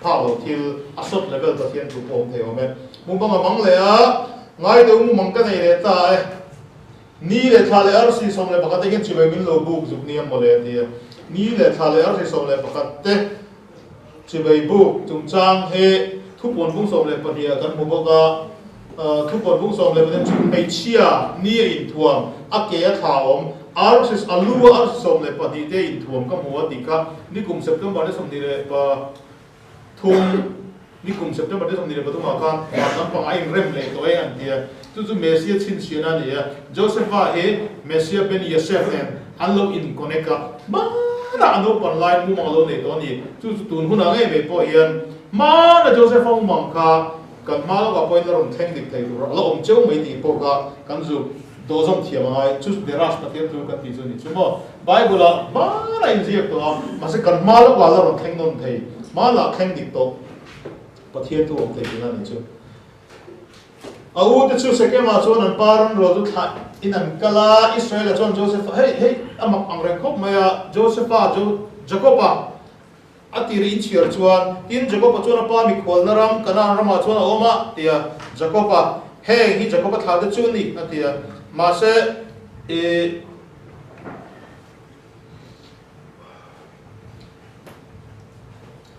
phak loh thil a short level Pathian thu pawh awm thei awm e. Mumang a mang leh a, ngai deuh mumang ka nei leh ta e. Ni leh thla leh arsi 11 te hian chibai min lo buk zuk nia mawle a ti a. Ni leh thla leh arsi 11 te chibai buk chungchang hi thupuan bung 12 ah kan hmu bawk a. Thupuan bung 12 chu hmeichhia ni a inthuam, a ke a thla awm, arsis a lu a arsi 12 te inthuam ka hmu a tih kha nikum September ni 23, nikum September ni 23 ah khan van lampang a inrem leh tawh e an ti a. Chu chu Messia chhinchhiahna a ni a, Josepha hi Messia ben Yosef nen an lo in-connect a, hmanah a naupan laiin mumang a lo nei tawh a ni. Chu chu tun hunah ngei mai pawh hian hmana Josepha mumang kha Kan hma lawkah pawhin la rawn thleng dik thei tur a la awm cheu mai tih pawh kha kan zu dawhzawm thiam a ngai. Chu Derash Pathian thu kan tih chu a ni chu maw? Bible-ah hmana inziak tawh a, mahse kan hma lawkah la rawn thleng nawn thei, hmanah thleng dik tawh Pathian thu awm thei tihna a ni chu. A u te chu Sekemah chuan an pa ran rual chu thlah in an kal a, Israel-a chuan Joseph-a, hei, hei, a mak ang reng khawp mai a, Joseph-a, Jo, Jacob-a, A tir in chhiar chuan, tin Jakob-a chuan a pa mikhualna ram Kanaan ramah chuan a awm a, ti a. Jakob-a, Heng hi Jakob-a thla te chu a ni, a ti a. Mahse, i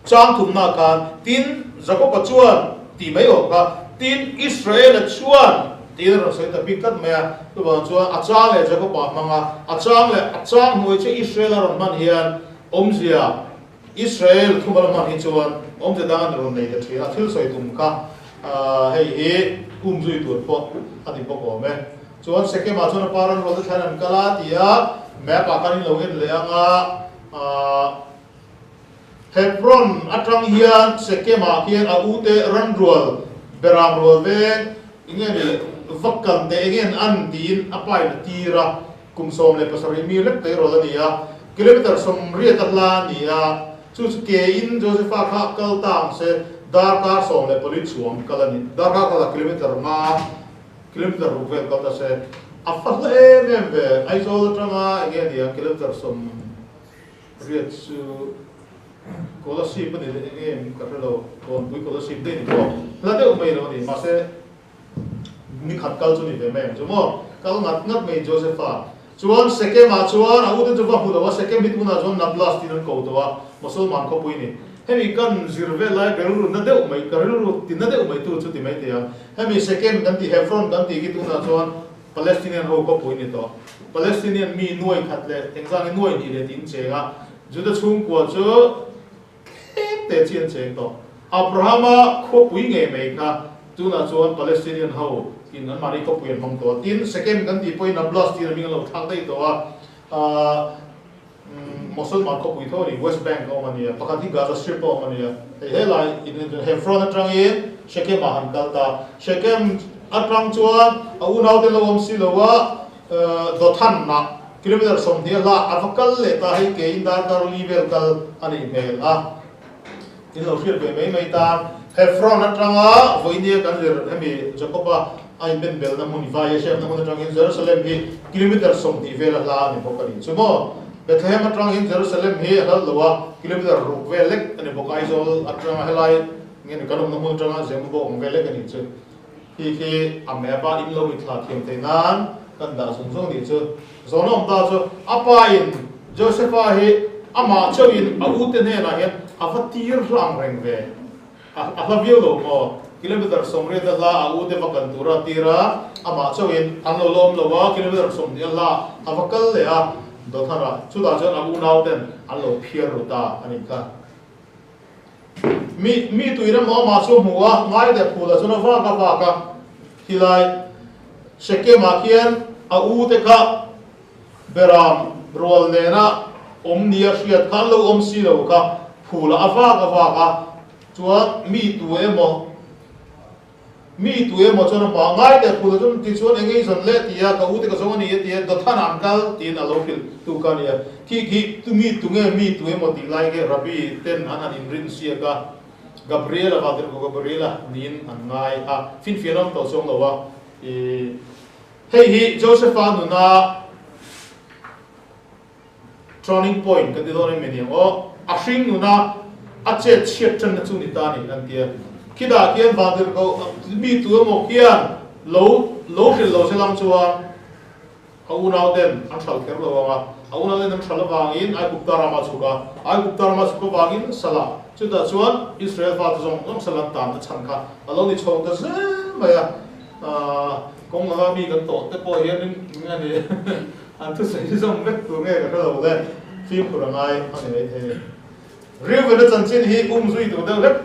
chang thumna khan, tin Jakob-a chuan tih mai awm kha, tin Israel-a chuan. Tiin a rawn sawi ta bik tlat mai a. Chuvang chuan a chang leh Jakoba hmang a, a chang leh a chang hnuai che Israel a rawn hman hian awmzia Israel thumal a hman hi chuan awmzia dang an rawn nei ta thin a, thil sawi tum kha hei hi um zui tur pawh a ni bawk awm e. Chuan Sekemah chuan a pa ran rual te thlain an kal a ti a, map ah khan in lo en leh ang a, Hebron atang hian Sekemah khian a ute ran rual, beram rual veng, enge ni va kal teh enge an an tiin a pain a tir a, kum 17 mi lek tleirawl a ni a, kilometer 80 a hla a ni a, chu chu ke in Josepha kha kal ta ang se darkar 14 chuang kal a ni, darkar kal ah kilometer nga, kilometer ruk vel kal ta se, a fa hla em em ve, Aizawl atanga enge ni ang kilometer sawm. Riat chu Kolasib a ni leh eng em ka hre lo, Kawnpui Kolasib daih ni pawh hla deuh mai lo a ni, mahse ni khat kal chu ni ve mai ang chu maw, kal ngat ngat mai Josepha chuan Sekemah chuan a ute chu va hmu lo a, Sekem hi tunah chuan Nablus tiin an ko tawh a, Mosolman khawpui ni. Hemi kan zir vel lai ka rilru na deuh mai, ka rilru ti na deuh mai tu chu ti mai thei ang, hemi Sekem kan tih Hebron kan tih khi tunah chuan Palestinian ho khawpui ni tawh. Palestinian mi nuai khat leh engzange nuai hnih leh tin cheng a, Juda chhungkua chu tlem te chi an cheng tawh. Abrahama khawpui ngei mai kha tunah chuan Palestinian ho in anmahni khawpui an hmang tawh a. Tin, Shekem kan tih pawhin Nablus tiin a hming an lo thlak daih tawh a. Mosolman khawpui tho a ni, West Bank a awm a nia, pakhat hi Gaza Strip a awm a nia. Hei helai in en chuan Hebron atangin Shechem ah han kal ta. Shechem atang chuan a unaute lo awm si lo a, Dothan ah kilometer 20 a hla a va kal leh ta, hei ke in darkar li vel kal a nih hmel a. In lo hriat ve mai mai tan Hebron atanga vawinia kan zir hemi Jacob-a a inben belna hmun vai a hriatna hmun atangin Jerusalem hi kilometer 20 vel a hla a ni bawk a ni. Chu maw? Bethlehem atangin Jerusalem hi a hlal lo a, kilometer ruk vel lek a ni bawk a, Aizawl atanga helai nge ni kan awmna hmun atanga Zemabawk ang vel lek a nih chu. Khi khi a map a in lo mithla thiam theih nan kan dah zung zung a nih chu. Zawhna awm ta chu a pa in Josepha hi amah chauhin a ute hnenah hian a va tir hlang reng ve. A hla viau lo maw? Kilometer 80 a hla a ute va kan tura a tir a, amah chauhin an lo lawm lo a, kilometer 20 a hla a va kal leh a, Dothanah chutah chuan a unau ten an lo phiar ru ta a nih kha. Mi mi tui ram awmah chu a hmu a, ngai leh phul ah chuan a vak a vak a, khilai Shekem ah khian a u te kha Beram rual nena awm nia hriat kha an lo awm si lo kha phul ah a vak a vak a, chuan mi tu emaw Mi tu emaw chuan a hma ngai teh phul a chuan ti chuan eng ei zawn leh ti a, ka u te ka zawng a ni a ti a, Dothan ah an kal tiin a lo hrilh tu ka nia. Khi khi tu mi tu nge mi tu emaw tih lai nge Rabbi ten an han inrin siak a, Gabriela Vantirhkoh Gabriela niin an ngai a, finfiah an awm tawh chuang lo a. I hei hi Josepha nuna Turning point kan ti dawn em aniang aw, a hring nuna a chet chhiat tanna chu ni ta ni an ti a. Khidah khian Vantirhkoh mi tu emaw khian lo lo hrilh lo se lang chuan a unau ten an hral kher lo ang a, a unau ten an hral avangin Aigupta rama a chhuk a, Aigupta rama a chhuk avangin Salah chutah chuan Israel fate zawng zawng Salah an tanna chhan kha a lo ni chho ta zel mai a, kawng laka mi kan tawh te pawh hianin eng a ni. An thusawi zawng vek tur nge ka hre lo le, fimkhur a ngai a ni mai thei. Reuben-a chanchin hi um zui tur deuh hlek.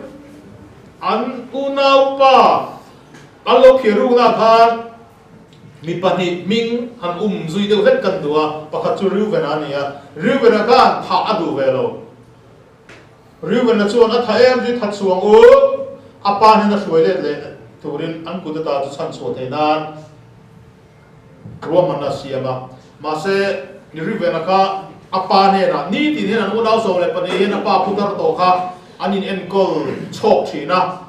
An unaupa an lo phiar rukna khan mi pahnih hming han um zui deuh hlek kan duh a, pakhat chu Reuben-a a ni a, Reuben-a khan thah a duh ve lo. Reuben-a chuan a tha em zui that chhuang u, a pa hnena hruai let leh turin an kut ata chu chhan chhuah theih nan. Ruahmanna a siam a, mahse Reuben-a kha a pa hnenah nitin hian an unau 12 hian a pa putar tawh kha an in enkawl chhawk thin a.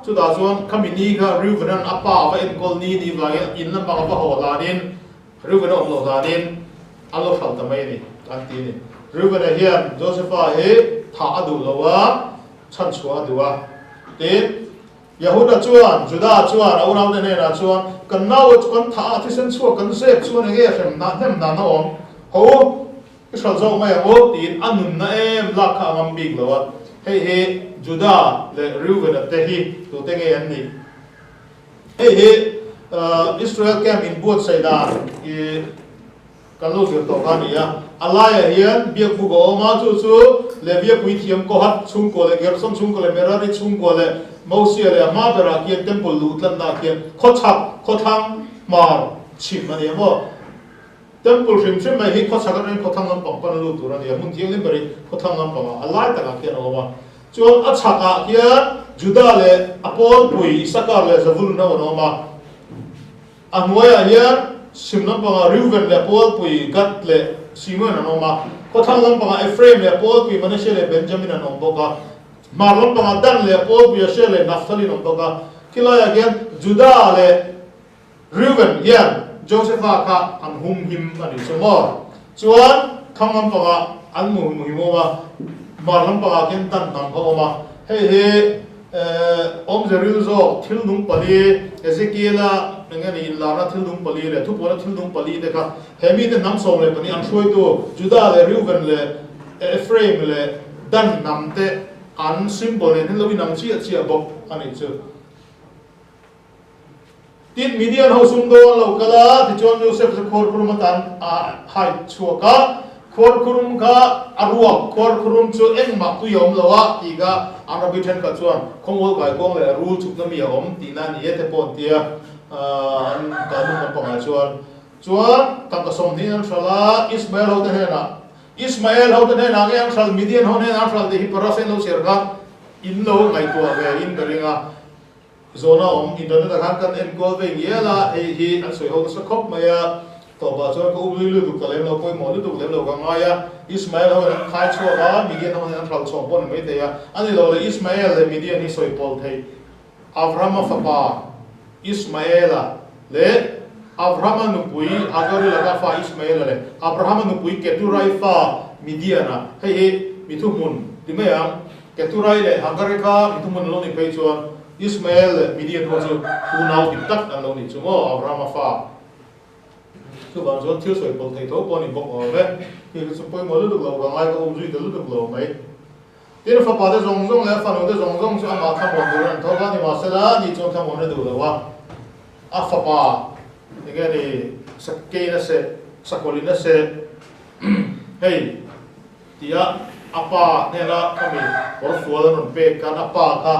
Chutah chuan khami ni kha Reuben-a'n a pa a va enkawl ni ni vangin in lampang a va haw hlanin Reuben-a awm loh hlanin an lo hralh ta mai a ni an ti a ni. Reuben-a hian Josepha hi thah a duh lo a, chhanchhuah a duh a. Tin. Yehuda chuan, Juda chuan a unaute hnenah chuan, Kan naua chu kan thah a, thisen chhuak kan zep chuan enge hrem na hnem dan a awm? Ho u, i hralh zawk mai ang u, tiin a nunna em lak kha a ngam bik lo a. Hei hi Juda leh Reuben-a te hi tute nge an nih? Hei hi. Israel camp inbuatsaih dan i kan lo zir tawh kha a ni a. A laiah hian biakbuk a awm a, chu chu Levia puithiam Kohath chhungkua leh Gerson chhungkua leh Merari chhungkua leh Mosia leh a hma berah khian temple luh tlannaah khian khawchhak, khawthlang, hmar, chhim a ni a maw? Temple hrim hrim mai hi khawchhak atangin khawthlang lampang pan a lut tur a ni a, hmun thianghlim berin khawthlang lampangah a lai takah khian a awm a. Chuan a chhakah khian Juda leh a pawlpui Isakar leh Zavulun ho an awm a. A hnuaiah hian Sim lampangah Reuven leh pawlpui Gad leh Simeon an awm a. Khawthlang lampangah Ephraim leh pawlpui Manasseh leh Benjamin an awm bawk a. Hmar lampangah Dan leh pawlpui Asher leh Naphtali an awm bawk a. Khilaiah khian Juda leh Reuben hian Josepha kha an hum him a nih chu maw? Chuan thang lampangah an mu hmu him awm a, hmar lampangah khian dan hnam kha awm a. Hei hi awmze ril zawk thil nung pali, Ezekiela eng nge ni inlarna thil nung pali leh thupuana thil nung pali te kha he mite hnam 12 an hruaitu Juda leh Reuben leh Ephraim leh Dan hnam te an symbol nen hian lo inang chiah chiah bawk a nih chu. Tin, Midian ho sumdawn a lo kal a, tichuan Joseph chu khuarkhurum atan a hai chhuak a. Khuarkhurum kha a ruak, khuarkhurum chu engmah tui a awm lo a tih kha an rabbi thenkhat chuan khawmual kaikuang leh rul chukna mi a awm tihna a ni e te pawh an ti a, an Talmud lampangah chuan. Chuan tangka 20 an hralh a, Ismael hote hnenah, Ismael hote hnenah nge an hralh, Midian ho hnenah an hralh tih hi Parasen lo chhiar kha in lo ngaihtuah ve in ka ring a. Zawhna awm internet ah khan kan enkual ve ngial a, hei hi an sawi ho nasa khawp mai a, tawpah chuan ka up lui lutuk ta lem lo, pawimawh lutuk lem lo ka ngai a, Ismael ho in an khai chhuak a, Midian ho in an hralh chhuak pawh ni mai thei a, a ni lo le Ismael leh Midian hi sawi pawl thei Avrahama fapa Ismaela leh Avrahama nupui Hagari laka fa Ismaela leh Abrahama nupui Keturai fa Midiana, hei hi mi thuhmun ti mai ang. Keturai leh Hagari kha mi thuhmun an lo nih phei chuan Ismael leh Midian ho chu unau dik tak an lo nih chu maw, Abrahama fa. Chuvang chuan thil sawi pawlh thei tho pawh a ni bawk awm e. Hei hi chu pawimawh lutuk lo ka ngai ka um zui ta lutuk lo mai. Tin, fapa te zawng zawng leh a fanu te zawng zawng chu amah thlamuan turin an tho va, nimahsela ani chuan thlamuan a duh lo a, a fapa enge ni sakeiin a seh, sakawlhin a seh, hei. Tia a pa hnena khami kawrfual an rawn pek khan a pa kha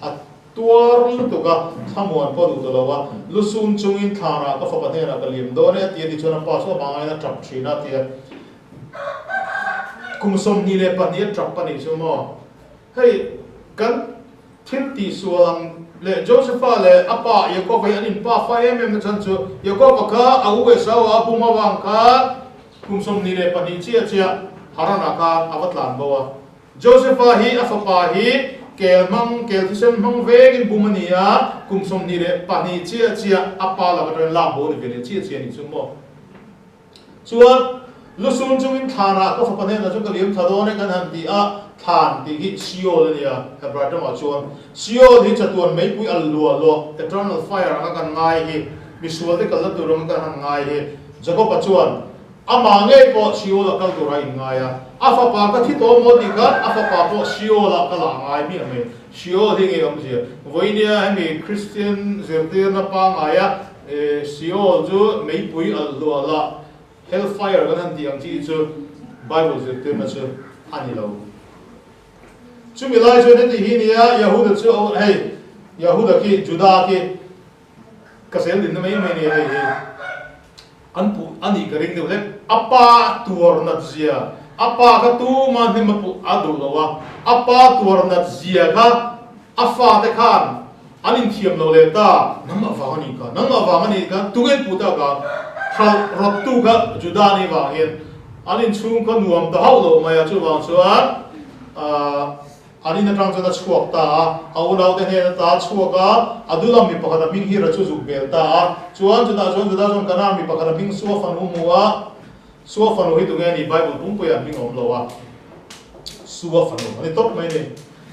a tuar lutuk a, thlamuan pawh duh ta lo a, lu sum chungin thlanah ka fapa hnenah ka liam dawn e a ti a tih chuan a pa chu a hmangain a tap thin a tia kum 22 a tap a nih chu maw. Hei kan thil tihsual ang leh Josepha leh a pa Jakob-a hi an inpa fa em em na chhan chu Jakob-a kha a u Esau-a a bum avang khan Kum 22 chiah chiah Haran-ah khan a va tlan bo a. Josepha hi a fapa hi kel hmang, kel thisen hmang vengin bum a ni a, kum 22 chiah chiah a pa lak atangin lak bo a ni ve leh chiah chiah a nih chu maw. Chuan lusun chungin thlanah ka fapa hnenah chuan ka liam thla dawn e kan han ti a, thlan tih hi Sheol a ni a, Hebrai tawngah chuan Sheol hi chatuan meipui al luah luah, eternal fire, anga kan ngai hi, misualte kalna tur anga kan han ngai hi, Jakob-a chuan, Amah ngei pawh Sheol-a kal tura inngai a, a fapa ka thi tawh maw tih khan a fapa pawh Sheol-ah kal a ngai miah mai. Sheol hi ngei awmzia. Vawinia hemi Kristian zirtirna pangaia Sheol chu meipui alh hluah lah, hell fire kan han tih ang chi chu Bible zirtirna chu a ni lo. Chumi lai chuan heti hi nia, Yahuda chu hei, Yahuda khi, Juda khi, Ka zel dinna mai mai nia hei hi an puh a nih ka ring deuh hlek. A pa tuar nat zia, a pa kha tuma hnem a puh a duh lo a, a pa tuar nat zia kha a fate khan an inthiam lo leh ta, nangmah vang a nih kha, nangmah vang a nih kha, tunge in puh ta kha, hralh rawttu kha Juda nih vang hian an inchhung kha nuam ta hauh lo mai a, chuvang chuan ahh. An in atang chuan a chhuak ta a, a unaute hnen ata a chhuak a, Adulam mi pakhat a hming Hira chu zuk bel ta a. Chuan chutah chuan Juda chuan Kanaan mi pakhat a hming Sua fanu hmu a, Sua fanu hi tunge a ni? Bible pumpuiah an hming a awm lo a, Sua fanu a ni tawp mai a ni.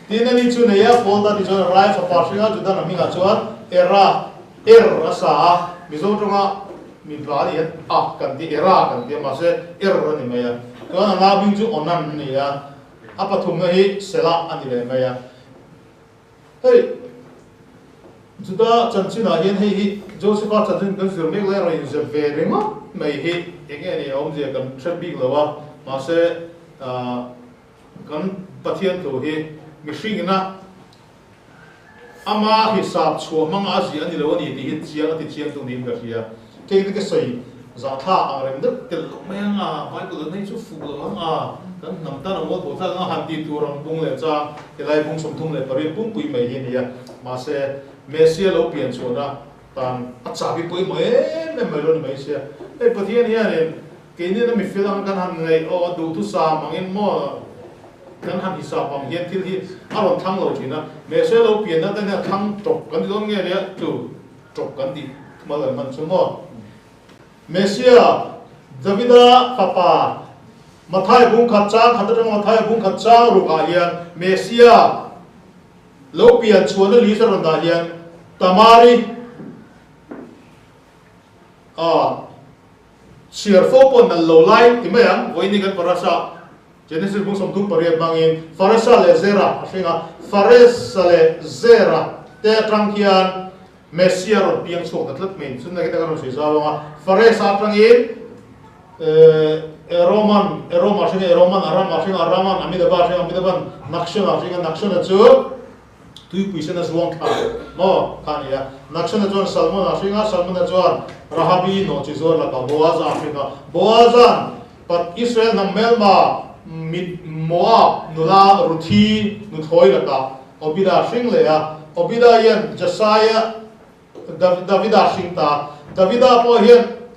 Tin, ani chu nei a, Paul ta ti chuan Rai fapa hringa Judan a hmingah chuan Era, Er, a sa a, Mizo tawnga mi hla a nih hian A kan ti, Era kan ti a, mahse Er a ni mai a. Chuan a nau hming chu Onan a ni a. A pathumna hi Selah a ni leh mai a. Hei, Juda chanchinah hian hei hi Josepha chanchin kan zir mek lai rawn inzep ve ringawt mai hi eng nge ni a awmzia kan hre bik lo a, mahse kan Pathian thu hi mihringina ama hisap chhuah hmanga a ziah a ni lo a ni tih hi chiang a ti chiang tu niin ka hria. Kei te ka sawi zahthlak ang reng deuh telh loh mai ang a, Bible an hei chu fuh lo ang a, kan hnam tan a mual pho thlak ang a han tih tur ang bung leh chang helai bung 38 pungpui mai hi a ni a. Mahse, Messia lo pian chhuahna tan a chahbi pawimawh em em mai lo ni mai sia. Hei Pathian hianin keini na mifel ang kan han ngaih aw a duhthusam angin maw kan han hisap ang hian thil hi a rawn thlang lo thin a. Messia lo pianna tan hian a thlang tawp kan ti dawn nge nia chu tawp kan tih thumal kan hman chu maw. Messia, Davida fapa, Mathai bung khat chang khat atanga Mathai bung khat chang rukah hian Messia Lo pian chhuahna list a rawn dah hian Tamari a chhiar fo pawh nalh lo lai ti mai ang, vawiin kan Parasha Genesis bung 38 hmangin Faresa leh Zera a hring a, Faresa leh Zera te atang khian Messia rawn piang chhuak ta tlat mai, chunna khi ta kan rawn sawi zau ang a, Faresa atangin Eroman, Eroma hring a, Eroman Arama hring a, Araman Amidaba hring a, Amidaban Nakshona hring a, Nakshona chu tuipui sen a zuang thla maw kha a ni a, Nakshona chuan Salmona hring a, Salmona chuan Rahabi nawhchi zuar lakah Boaza hring a, Boazan Pat Israel hnam hmelma mit Moab nula Ruthi nuthlawi lakah Obida hring leh a, Obida hian Jesaia Davida hring ta. Davida pawh hian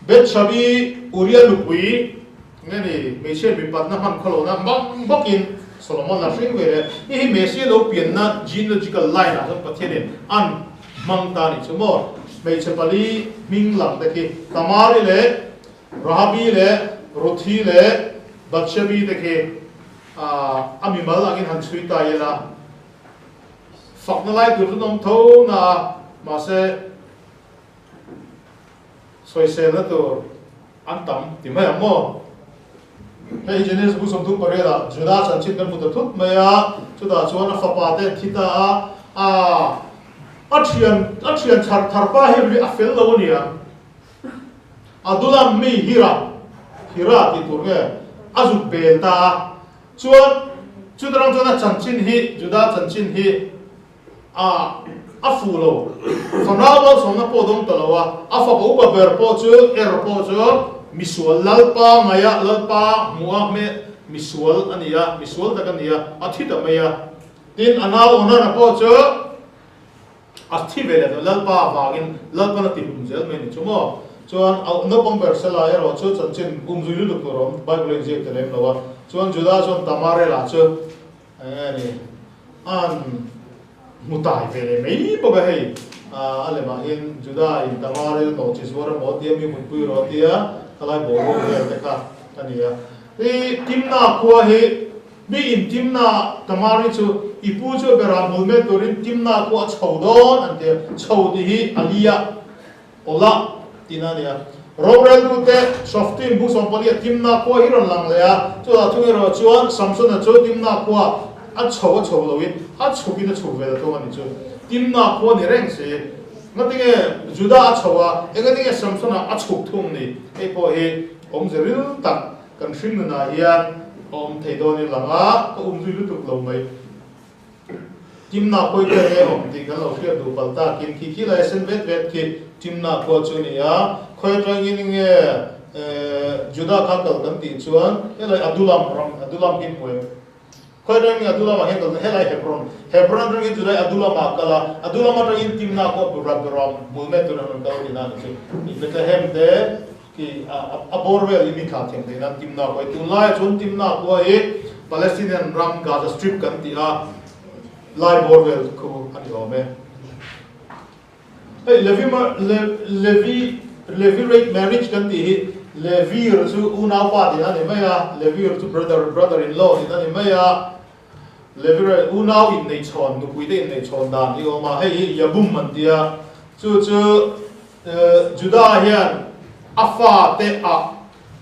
Bethshabi Uria nupui nge ni hmeichhia mipatna hman khawlohna mang bawkin Solomon a hring ve leh. Hei hi Messia lo pianna genealogical line ah chuan Pathianin an hmang ta a nih chu maw. Hmeichhe pali hming lang te khi Tamari leh Rahabi leh Ruthi leh Bathshebi te khi a mimal angin han chhui ta ila. Fakna lai tur chu an awm tho na a, mahse sawiselna tur an tam ti mai ang maw? Hei hi Genesis bu 38 ah Judah chanchin kan hmu ta thut mai a, chutah chuan a fapa te an thi ta a, a a thian a thian chhar thar pa hi a fel lo a nia. Adulam mi Hira, Hira tih tur nge a zuk bel ta a, Chuan, chutarang chuan a chanchin hi, Juda chanchin hi a a fuh lo. Fanau malsawmna pawh dawng ta lo a, a fapa upa ber pawh chu, Er pawh chu misual Lalpa ngaia, Lalpa hmuha hmeh misual a ni a, misual tak a ni a, a thi ta mai a. Tin, a nau Onana pawh chu a thi ve leh ta, Lalpa avangin Lalpan a ti hlum zel mai a ni chu maw? Chuan a naupang ber Sela erawh chu chanchin umzui lutuk tur a awm, Bible a inziak ta lem lo a. Chuan Juda chuan Tamare lah chu eng nge ni an hmu tai ve leh mai bawk a, hei a lemah hian Juda in Tamare tawh chi zuar emaw tia mi mutpui rawh a tia, khalai boruak vel te kha a ni a. Hei Timna khua hi Mi in Timna Tamari chu i pu chu berah hmul met turin Timna khu a chho dawn an ti a, chho tih hi a li a, awla tihna a ni a. Roreltute Shoftim bu 14 a Timna khua hi rawn lang leh a, chutah thung erawh chuan Samsona chu Timna khua a chho a chho loin a chhukin a chhuk ve ta thung a ni chu. Timna khua ni reng si. Ngatinge Juda a chho a, engatinge Samsona a chhuk thung ni? Hei pawh hi awmze ril tak Kan hring nunah hian a awm thei dawn i lang a, ka um zui lutuk lo mai. Timna khawi ber nge awm tih kan lo hriat duh palh takin khi khi lai sen vet vet khi Timna khua chu a ni a, khawi atangin nge Juda kha kal kan tih chuan helai Adulam ram, Adulam hi hmu em? Khawi atangin nge Adulam ah hian kal helai Hebron, Hebron atangin Judai Adulam ah kal a, Adulam atangin Timna khua Ram hmul met tur an rawn kal tihna a ni chu. Bethlehem te Khi a bawr vel hi mi thlah thiam theih nan Timna khua hi tunlaiah chuan Timna khua hi Palestinian ram Gaza Strip kan tih a lai bawr vel khu a ni awm e. Hei Levi Levi Levirate marriage kan tih hi Levir chu unaupa tihna a ni mai a, Levir chu brother brother in law tihna a ni mai a, Levirate unau inneichhawn nupui te inneichhawn dan hi a awm a, hei hi Yabum an ti a, chu chu Juda hian a fate ah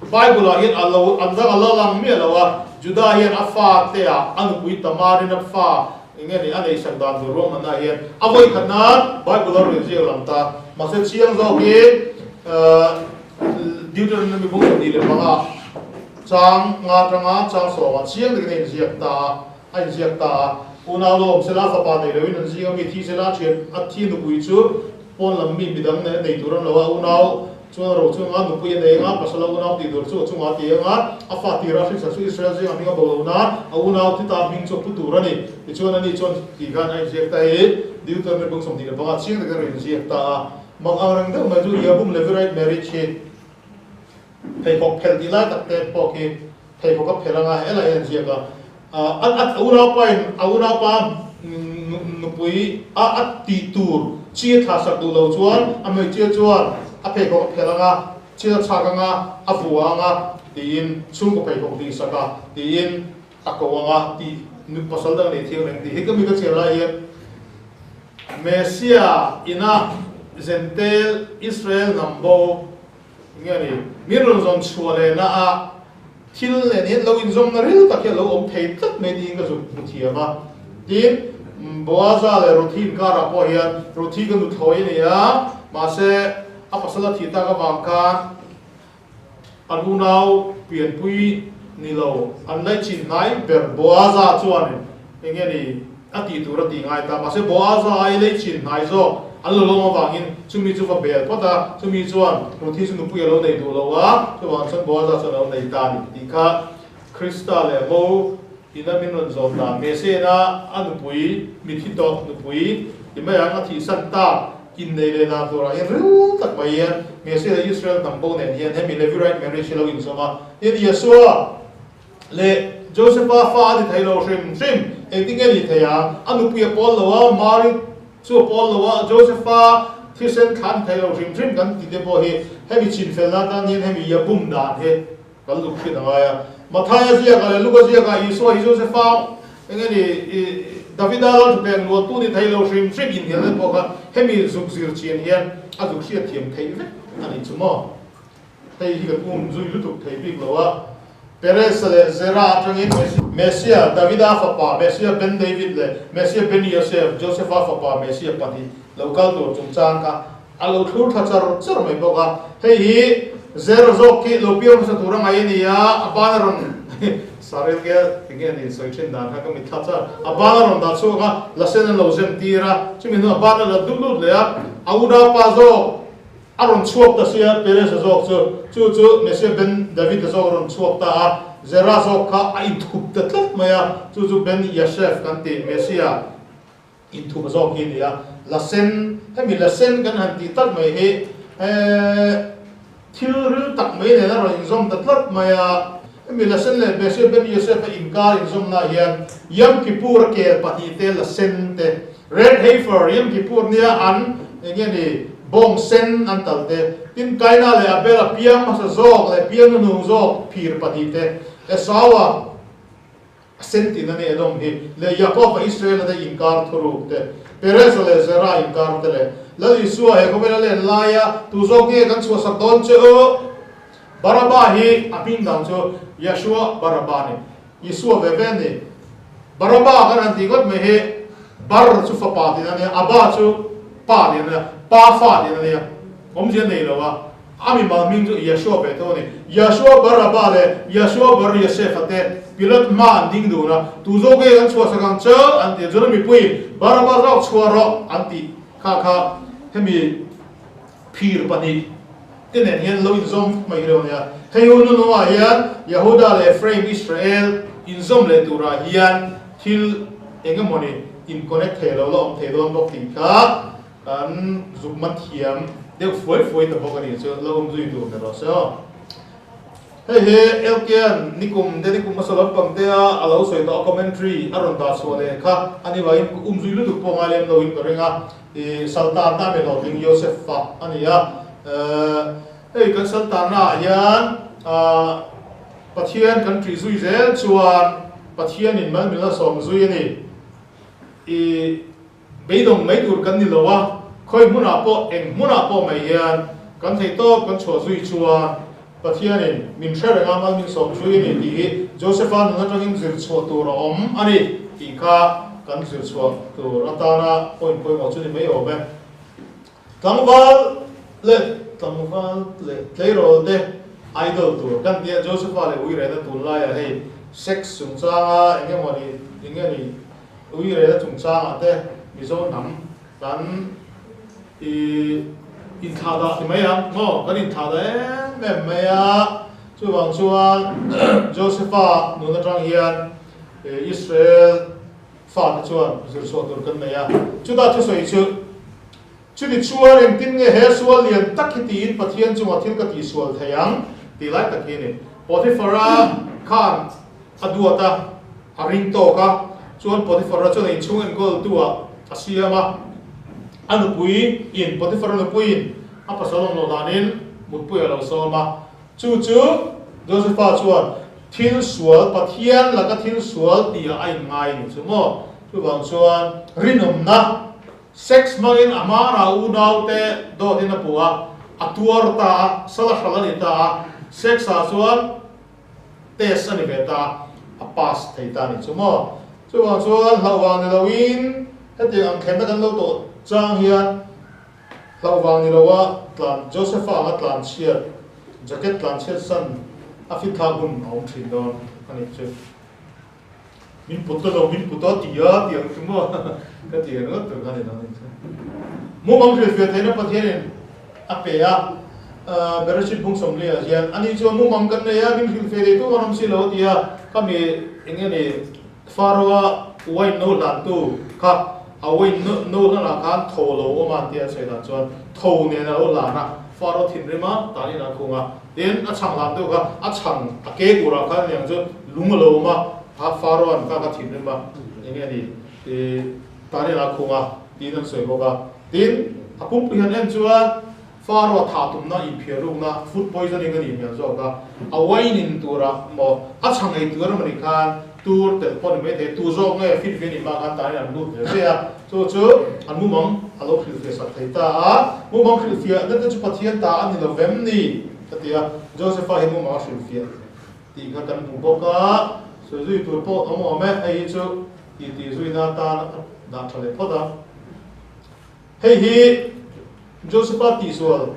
Bible ah hian a lo an dang a la lang miah lo a, Juda hian a fate ah a nupui Tamarin a fa Enge ni a neihsak dan tur ruahmanna hian a vawi khat nan Bible a rawn ziak lang ta. Mahse chiang zawkin Deuteronomy bung 25 chang nga atanga chang sawmah chiang takin a inziak ta a, a inziak ta a. Unau lawm sela fapa nei loin an zing a mi thi sela a thian a thi nupui chu pawn lam mi midang nen a nei tur an lo a, unau chuan ro chunga nupui a nei anga pasal a unau tih tur chu a chungah a ti anga, a fa tirah hrinsak chu Israel zinga hming a bo lo nan a unau thi ta hming chu a pu tur a ni. Tichuan ani chuan tih khan a inziak ta hi Deuteronomy bung 25 chiang takin a rawn inziak ta a, mak ang reng deuh mai chu Yabum Levirate marriage hi pheikhawk phelh tih lai tak te pawh khi pheikhawk a phelh anga helai hian a inziak a, a unaupa in a unaupa nupui a a tih tur chi a thlah sak duh lo chuan a hmeichhia chuan a pheikhawk a phelh anga chi a chhak anga a vua anga tiin chhungkaw pheikhawk tih sak a tiin a ko anga tih pasal dang nei thiang reng tih hi ka mi ka chhiar lai hian Messia ina Zentel Israel hnam bo Nge ni, min rawn zawn chhuah leh na a thil nen hian lo inzawmna ril tak hi a lo awm thei tlat mai tiin ka zuk hmu thiam a. Tin, Boaza leh Ruthi inkarah pawh hian Ruthi ka nuthlawi a ni a, mahse a pasal a thih tak avang khan an unau pianpui ni lo an laihchin hnai ber Boaza chuanin enge ni a tih tur a tih ngai ta. Mahse Boaza ai leichin hnai zawk an lo lawm avangin chumi chu va bel phawt a, chumi chuan Ruthi chu nupui a lo nei duh lo a, chuvang chuan Boaza chuan a lo nei ta a ni tih kha Krista leh Mo ina min rawn zawm dan. Mesena a nupui, mithi tawh nupui ti mai ang, a thihsan tak innei leh dan turah hian ril tak mai hian Mesia leh Israel hnam bo nen hian hemi Levirite marriage hi lo inzawm a, tin Yeshua Leh Josepha fa a ni thei lo hrim hrim, engtin nge ni thei ang? A nupui a pawl lo a, Mary chu a pawl lo a, Josepha thisen thla a ni thei lo hrim hrim kan ti te pawh hi hemi chinfelna atan hian hemi ia bum dan hi kan luk hriat a ngai a. Mathaia ziakah leh Luka ziakah Isua hi Josepha eng nge ni Davida lalthuthleng luahtu ni thei lo hrim hrim inhnialna pawh kha hemi zuk zir chian hian a zuk hriatthiam theih vek a nih chu maw? Hei hi ka kum zui lutuk thei bik lo a, Perez leh Zerah atangin Messia, Davida fapa, Messia ben David leh Messia ben Yosef, Josepha fapa Messia pahnih lo kal tur chungchang kha a lo thlur thla char char mai bawk a. Hei hi Zerah zawk khi lo piang hmasa tur a ngaih a ni a, a ban a rawn Sarel nge tinge a nih sawi thin dan kha ka mitthla char, a ban a rawn dah chhuak a, la sen an lo zem tir a, chumi hnuah a ban a la dut lut leh a, a unaupa zawk A rawn chhuak ta sia, Perez-a zawk chu, chu chu Messia ben David-a zawk a rawn chhuak ta a, Zerah zawk kha a inthup ta tlat mai a, chu chu Ben Yashef kan tih Messia inthup zawk hi a ni a. La sen, hemi la sen kan han tih tlat mai hi thil ril tak mai nen a rawn inzawm ta tlat mai a. Hemi la sen leh Messia ben Yosef-a inkar inzawmnaah hian Yom Kippur-a kel pahnih te la sen te, Red heifer, Yom Kippur nia an eng nge ni, bawng sen an tal te, tin Kaina leh Abel-a piang hmasa zawk leh piang hnuhnung zawk phir pahnih te, Esau-a sen tihna ni Edom hi, leh Jakob-a Israel-a te inkar thuruk te, Perez-a leh Zerah inkar te leh Lal Isua he khawvela len laia tu zawk nge kan chhuahsak dawn che u? Baraba hi a hming dang chu Yeshua Baraba a ni. Isua ve ve a ni. Baraba kan han tih ngawt mai hi Bar chu fapa tihna a nia, Aba chu pa tihna a nia, Pa fa tihna a nia. Awmzia nei lo a, a mimal hming chu Yeshua ve tho a ni. Yeshua Bar Aba leh Yeshua Bar Yosef-a te Pilat hma an ding dun a, tu zawk nge kan chhuahsak ang che an ti a, chuan mipuiin Baraba zawk chhuah rawh an tih kha kha hemi phir pahnih te nen hian lo inzawm mai reuh a nia. Hei hun hnuhnungah hian Yehuda leh Ephraim, Israel, inzawm leh turah hian thil eng emawni in connect thei lo la awm thei dawn bawk tih kha kan zuk man thiam deuh fuai fuai ta bawk a ni chu lo awm zui tur ni rawh se aw. Hei hi Elkian nikum te nikum hmasa lampang te a a lo sawi tawh a commentary a rawn dah chhuah leh kha a ni vangin um zui lutuk pawh ngai lem lo in ka ring a. I Saltana mi hlawhtling Joseph fa a ni a. Hei kan Saltana ah hian Pathian kan ṭih zui zel chuan Pathianin mal min la sawm zui a ni. I beidawng mai tur kan ni lo a, khawi hmunah pawh eng hmunah pawh mai hian kan theih tawp kan chhuah zui chuan Pathianin min hre reng a, mal min sawm zui a ni tih hi Josepha nun atangin zir chhuah tur a awm a ni tih kha. kan zir chhuah tur atana point pawimawh chu ni mai awm e. Tlangval leh tlangval leh tleirawl te idol tur kan tia Josepha leh Uirena tunlaiah hei sex chungchanga eng emaw ni eng nge ni Uirena chungchangah te Mizo hnam kan i inthlahdah ti mai ang maw kan inthlahdah em em mai a chuvang chuan Josepha nun atang hian Israel Fate chuan zir chhuah tur kan nei a, chutah thusawi chu, Chumi chuan engtin nge he sual lian tak hi tiin Pathian chungah thil ka tihsual thei ang? tih lai tak hi a ni. Potiphara khan a duat a, a ring tawk a, chuan Potiphara chuan a inchhung enkawltu-ah a siam a, a nupui in, Potiphara nupuiin a pasal awm loh danin mutpui a lo sawm a, Chu chu Josepha chuan thil sual, Pathian laka thil sual tihah a inngai a ni chu maw? Chuvang chuan rinawmna, sex hmangin a hmana unaute dawtin a puh a, a tuar ta a, sal a hral a ni ta a, sex-ah chuan test a ni ve ta a, a pass thei ta a ni chu maw? Chuvang chuan hlauhvang ni loin hetiang ang thlenna kan lo tawh chang hian, Hlauh vang ni loa tlan Josepha anga tlan chhiat jacket tlan chhiat san a fit thlak hun a awm thin dawn a nih chu. Min put ta lo, min put a ti a ti ang chu maw ka ti ringawt tur kha ni dawn a nih chu. Mumang hrilhfiah theihna Pathianin a pe a, Bereshit bung 40 ah hian ani chuan mumang kan nei a, min hrilhfiah thei tu an awm si lo a ti a, khami eng nge ni Pharaoh-a wine no hlantu kha a wine no hlanah khan tho lo awm a an tia an sawi dan chuan tho nen a lo hlan a, Pharaoh thinrim a, tanin a khung a, tin a chhang hlantu kha a chhang a ke turah khan aniang chu lung a lo awm a, kha Pharaoh-an kha kha thinrim a, eng nge ni tanin a khung a tiin an sawi bawk a, tin a pumpui han en chuan Pharaoh thah tumna inphiarrukna, food poisoning, a nih hmel zawk a, a wine in turah maw a chhang ei tur emaw ni khan tur telh pawh ni maithei, tu zawk nge fit ve nih hma khan tanin an lut ve ve a, chu chu an mumang a lo hrilhfiah sak thei ta a, mumang hrilhfiahna te chu Pathian ta a ni lo vem ni? ka ti a, Josepha hi mumang a hrilhfiah tih kha kan hmu bawk a, sawi zui tur pawh awm awm e, hei hi chu titi zuina atan a dah tha leh phawt a. Hei hi Josepha tihsual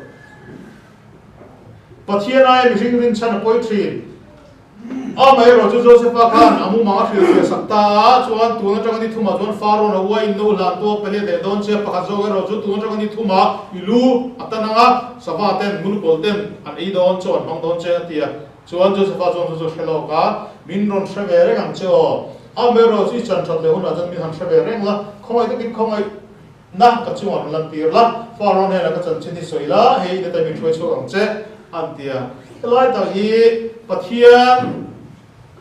Pathian aia mihring rinchhan a pawi thin. Amaherawh chu Josepha khan a mumang a hrilhfiah sak ta a, chuan tun atanga ni thumah chuan Pharaoh-a uaiin no hlan tu a pe let leh dawn che a, pakhat zawk erawh chu tun atanga ni thumah i lu a tan ang a, sava ten, ngulkawl ten an ei dawn chaw an hmang dawn che a ti a. Chuan Josepha chuan chu chu hre lawk a, Min rawn hre ve reng ang che aw. Amaherawh chu i chan that leh hunah chuan min han hre ve reng la, khawngaih takin khawngaih Na ka chungah rawn lan tir la, Pharaoh hnenah ka chanchin hi sawi la, hei in ata min hruai chhuak ang che, an ti a. Helai tak hi Pathian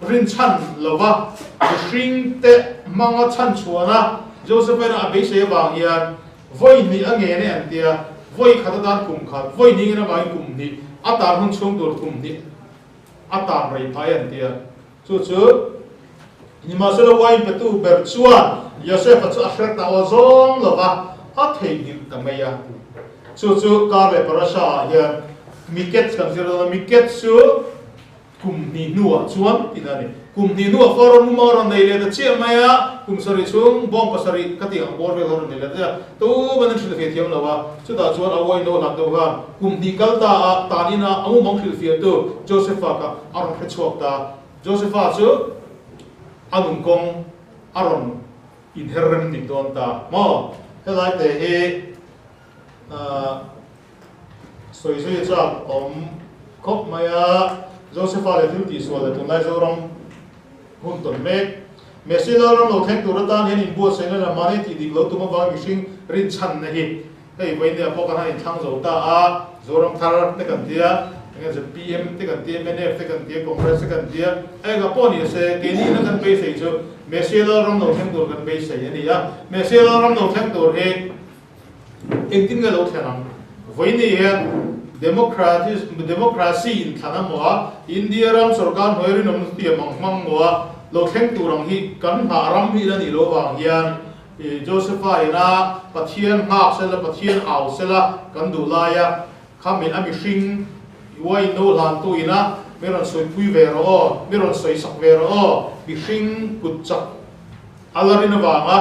rinchhan lova mihringte hmanga chhan chhuahna Joseph-a'n a beisei avang hian vawi hnih a ngen e an ti a, vawi khat atan kum khat, vawi hnih ngen avangin kum hnih, a tan hun chhung tur kum hnih a tan rei phah e an ti a. Chu chu nimahsela wine petu ber chuan Josefa chu a hre ta aw zawng lo va, a theihnghilh ta mai a. Chu chu kar leh parasha ah hian Miketz kan zir dawn a, Miketz chu kum hnih hnuah chuan tihna a ni. Kum hnih hnuah Pharaoh muma a rawn nei leh ta chiah mai a, kum sarih chhung bawng pasarih ka tih ang bawr vel a rawn nei leh ta chiah a, tu man an hrilhfiah thiam lo a, chutah chuan a wine no hlan deuh khan kum hnih kal ta a tan ina a mumang hrilhfiahtu Josepha kha a rawn hre chhuak ta. Josepha chu a nun kawng a rawn inher rem dik dawn ta maw? Helai te hi sawi zui chak awm khawp mai a, Josepha leh thil tihsual leh tunlai Zoram hun tawn mek. Messi Lalram lo thleng tur atan hian inbuatsaihna leh mahni tih dik lo tum avang mihring rinchhanna hi Hei vawinia pawh kan han inthlang zo ta a, Zoram thar te kan tia, eng nge zpm te kan tia, mnf te kan tia, Congress te kan tia, engah pawh ni se keini na kan beisei chu Messiah Lalram lo thleng tur kan beisei a ni a, Messiah Lalram lo thleng tur hi engtin nge lo thlen ang? Vawiini hian Democracy inthlan a maw a, India ram sorkar hnuai rinawmna tiam ang hmang maw a, lo thleng tur ang hi kan nghah ram hi la nih loh avang hian I Josepha ina Pathian nghak sela, Pathian au sela kan duh laia khami a mihring uai no hlantu ina mi rawn sawipui ve rawh aw, mi rawn sawisak ve rawh aw, mihring kut chak A la rin avanga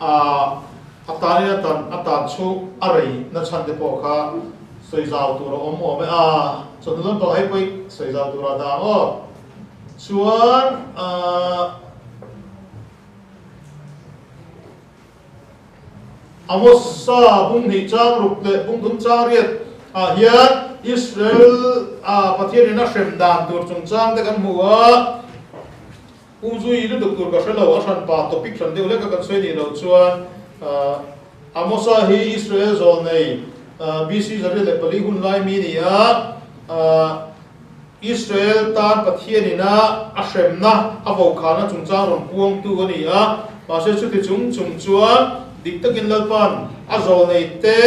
a tanin a tan a tan chu a rei na chhan te pawh kha sawi zau tur a awm awm e. A chawhnu lampang hei pawh i sawi zau tur a dang aw. Chuan Amosa bung hnih chang ruk leh bung thum chang riat ah hian Israel a Pathianin a hrem dan tur chungchang te kan hmu a. Umzui lutuk tur ka hre lo, a hranpa topic hran deuh hlek a kan sawi nih loh chuan Amosa hi Israel zawlnei BC 104 hun lai mi ni a, Israel tan Pathianin a a hremna a vokhana chungchang rawn puangtu a ni a, mahse chuti chung chung chuan dik takin Lalpa'n a zawlnei te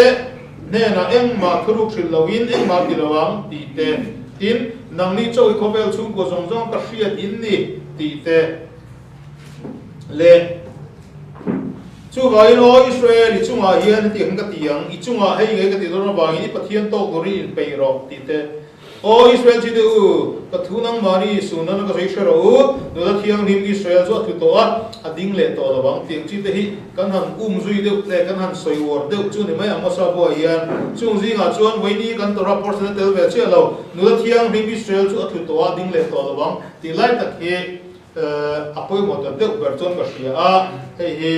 hnenah engmah thuruk hrilh loin engmah ti lo ang tih te, tin, nangni chaw i khawvel chhungkua zawng zawng ka hriat in ni tih te leh chuvangin aw Israel i chungah hian hetiang ka ti ang, i chungah hei ngei ka ti dawn avangin i Pathian tawk turin inpeih rawh tih te. Aw Israel chite u, ka thu nangmahni sunna ka sawi hre rawh u, nula thianghlim Israel chu a tlu tawh a, a ding leh tawh lo ang tiang chite hi kan han um zui deuh leh kan han sawi uar deuh chu ni mai ang Mosa buai hian chung zingah chuan vawiini kan Torah portion a tel ve chiah lo, nula thianghlim Israel chu a tlu tawh a, a ding leh tawh lo ang tih lai tak hi a pawimawh ta deuh ber chuan ka hria a, hei hi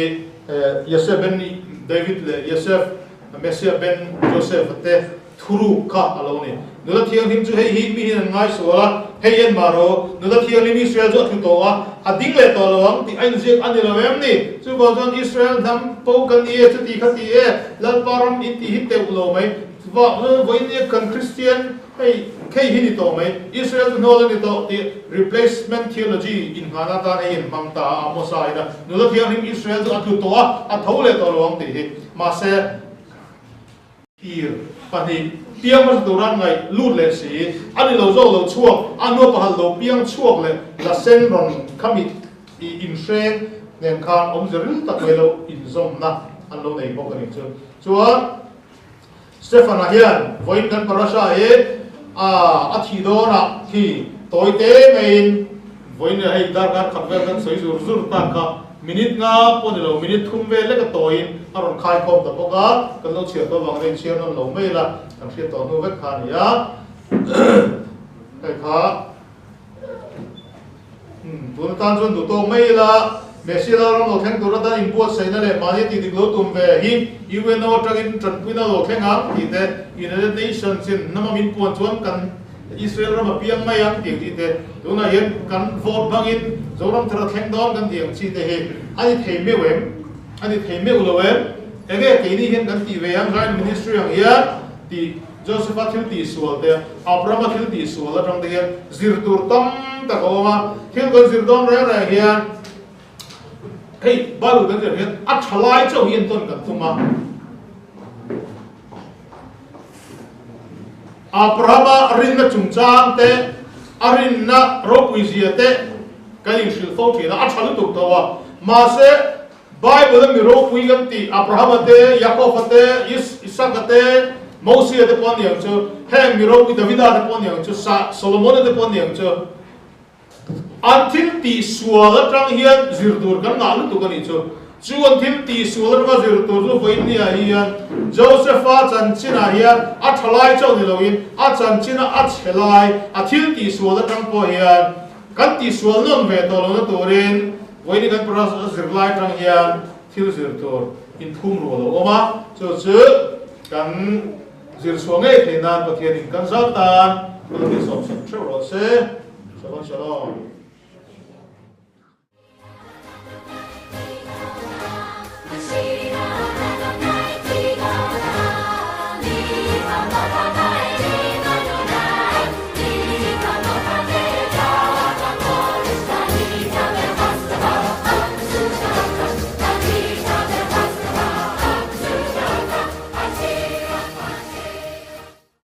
Yosef ben David leh Yosef Messiah ben Joseph-a te Thuruk kha a lo ni. Nula thianghlim chu hei hi mi hian an ngaisual a, hei en mah rawh, nula thianghlim Israel chu a thu tawh a, a ding leh tawh lo ang tih a inziak a ni lo em ni? Chuvang chuan Israel hnam po kan ni e, chuti kha ti e, Lalpa ram in tih hi teuh lo mai. Vah vawiin kan Kristian hei khei hi ni tawh mai, Israel chu hnawl a ni tawh tih replacement theology innghan atan hei in hmang ta a, Amosa ina nula thianghlim Israel chu a tlu tawh a, a tho leh tawh lo ang tih hi. Mahse. Tir pahnih, piang hmasa tura ngaih lut leh si, a ni lo zawk lo chhuak, a nua pahal lo piang chhuak leh la sen rawn khami i inhreng nen khan awmze ril tak mai lo inzawmna an lo nei bawk a ni chu. Chuan Stefan-a hian vawiin kan parasha hi a a thih dawnah khi tawi te maiin vawiin hei darkar khat vel kan sawi zur zur tak kha Minute nga pawh ni lo, minute thum vel lek a tawiin a rawn khai khawm ta bawk a, kan lo chhiar tawh avang hian chhiar nawn lo mai ila, kan hriat tawh hnu vek kha a ni a. Hei kha umm tun atan chuan duh tawk mai ila, Messi la ram lo thleng tur atan inbuatsaihna leh mahni tih dik lo tum ve hi UNO atangin tanpuina lo thleng ang tih te, United Nations in hnama min puan chuan kan Israel ram a piang mai ang tih tih te, tunah hian kan vote hmangin Zoram thar a thleng dawn kan tih ang chi te hi a ni thei meuh em? A ni thei meuh lo em? Enge keini hian kan tih ve ang Zion Ministry ang hian tih Joseph-a thil tih sual te, Abraham-a thil tih sual atang te hian zir tur tam tak a awm a, thil kan zir dawn reng reng hian hei Bible kan zir hian a tha lai chauh hi entawn kan tum a. Abrahama rinna chungchang te, a rinna ropuizia te kan inhrilh fo thin a, a tha lutuk tho a. Mahse, Bible-a mi ropui kan tih Abrahama te, Jakob-a te, Isaka te, Mosia te pawh a ni ang chu, heng mi ropui Davida te pawh a ni ang chu, Solomona te pawh a ni ang chu, An thil tih sual atang hian zir tur kan ngah lutuk a nih chu. Chu an thil tih sual atanga zir tur chu vawiin ah hian Joseph-a chanchinah hian a tha lai chauh ni loin a chanchina a chhe lai a thil tih sual atang pawh hian kan tih sual nawn ve tawh lohna turin vawiin kan parasha zir lai atang hian thil zir tur inthum rual a awm a, chu chu kan zir chhuah ngei theih nan Pathianin kan zat tan thil tih sawmsak theuh rawh se. Shalom shalom.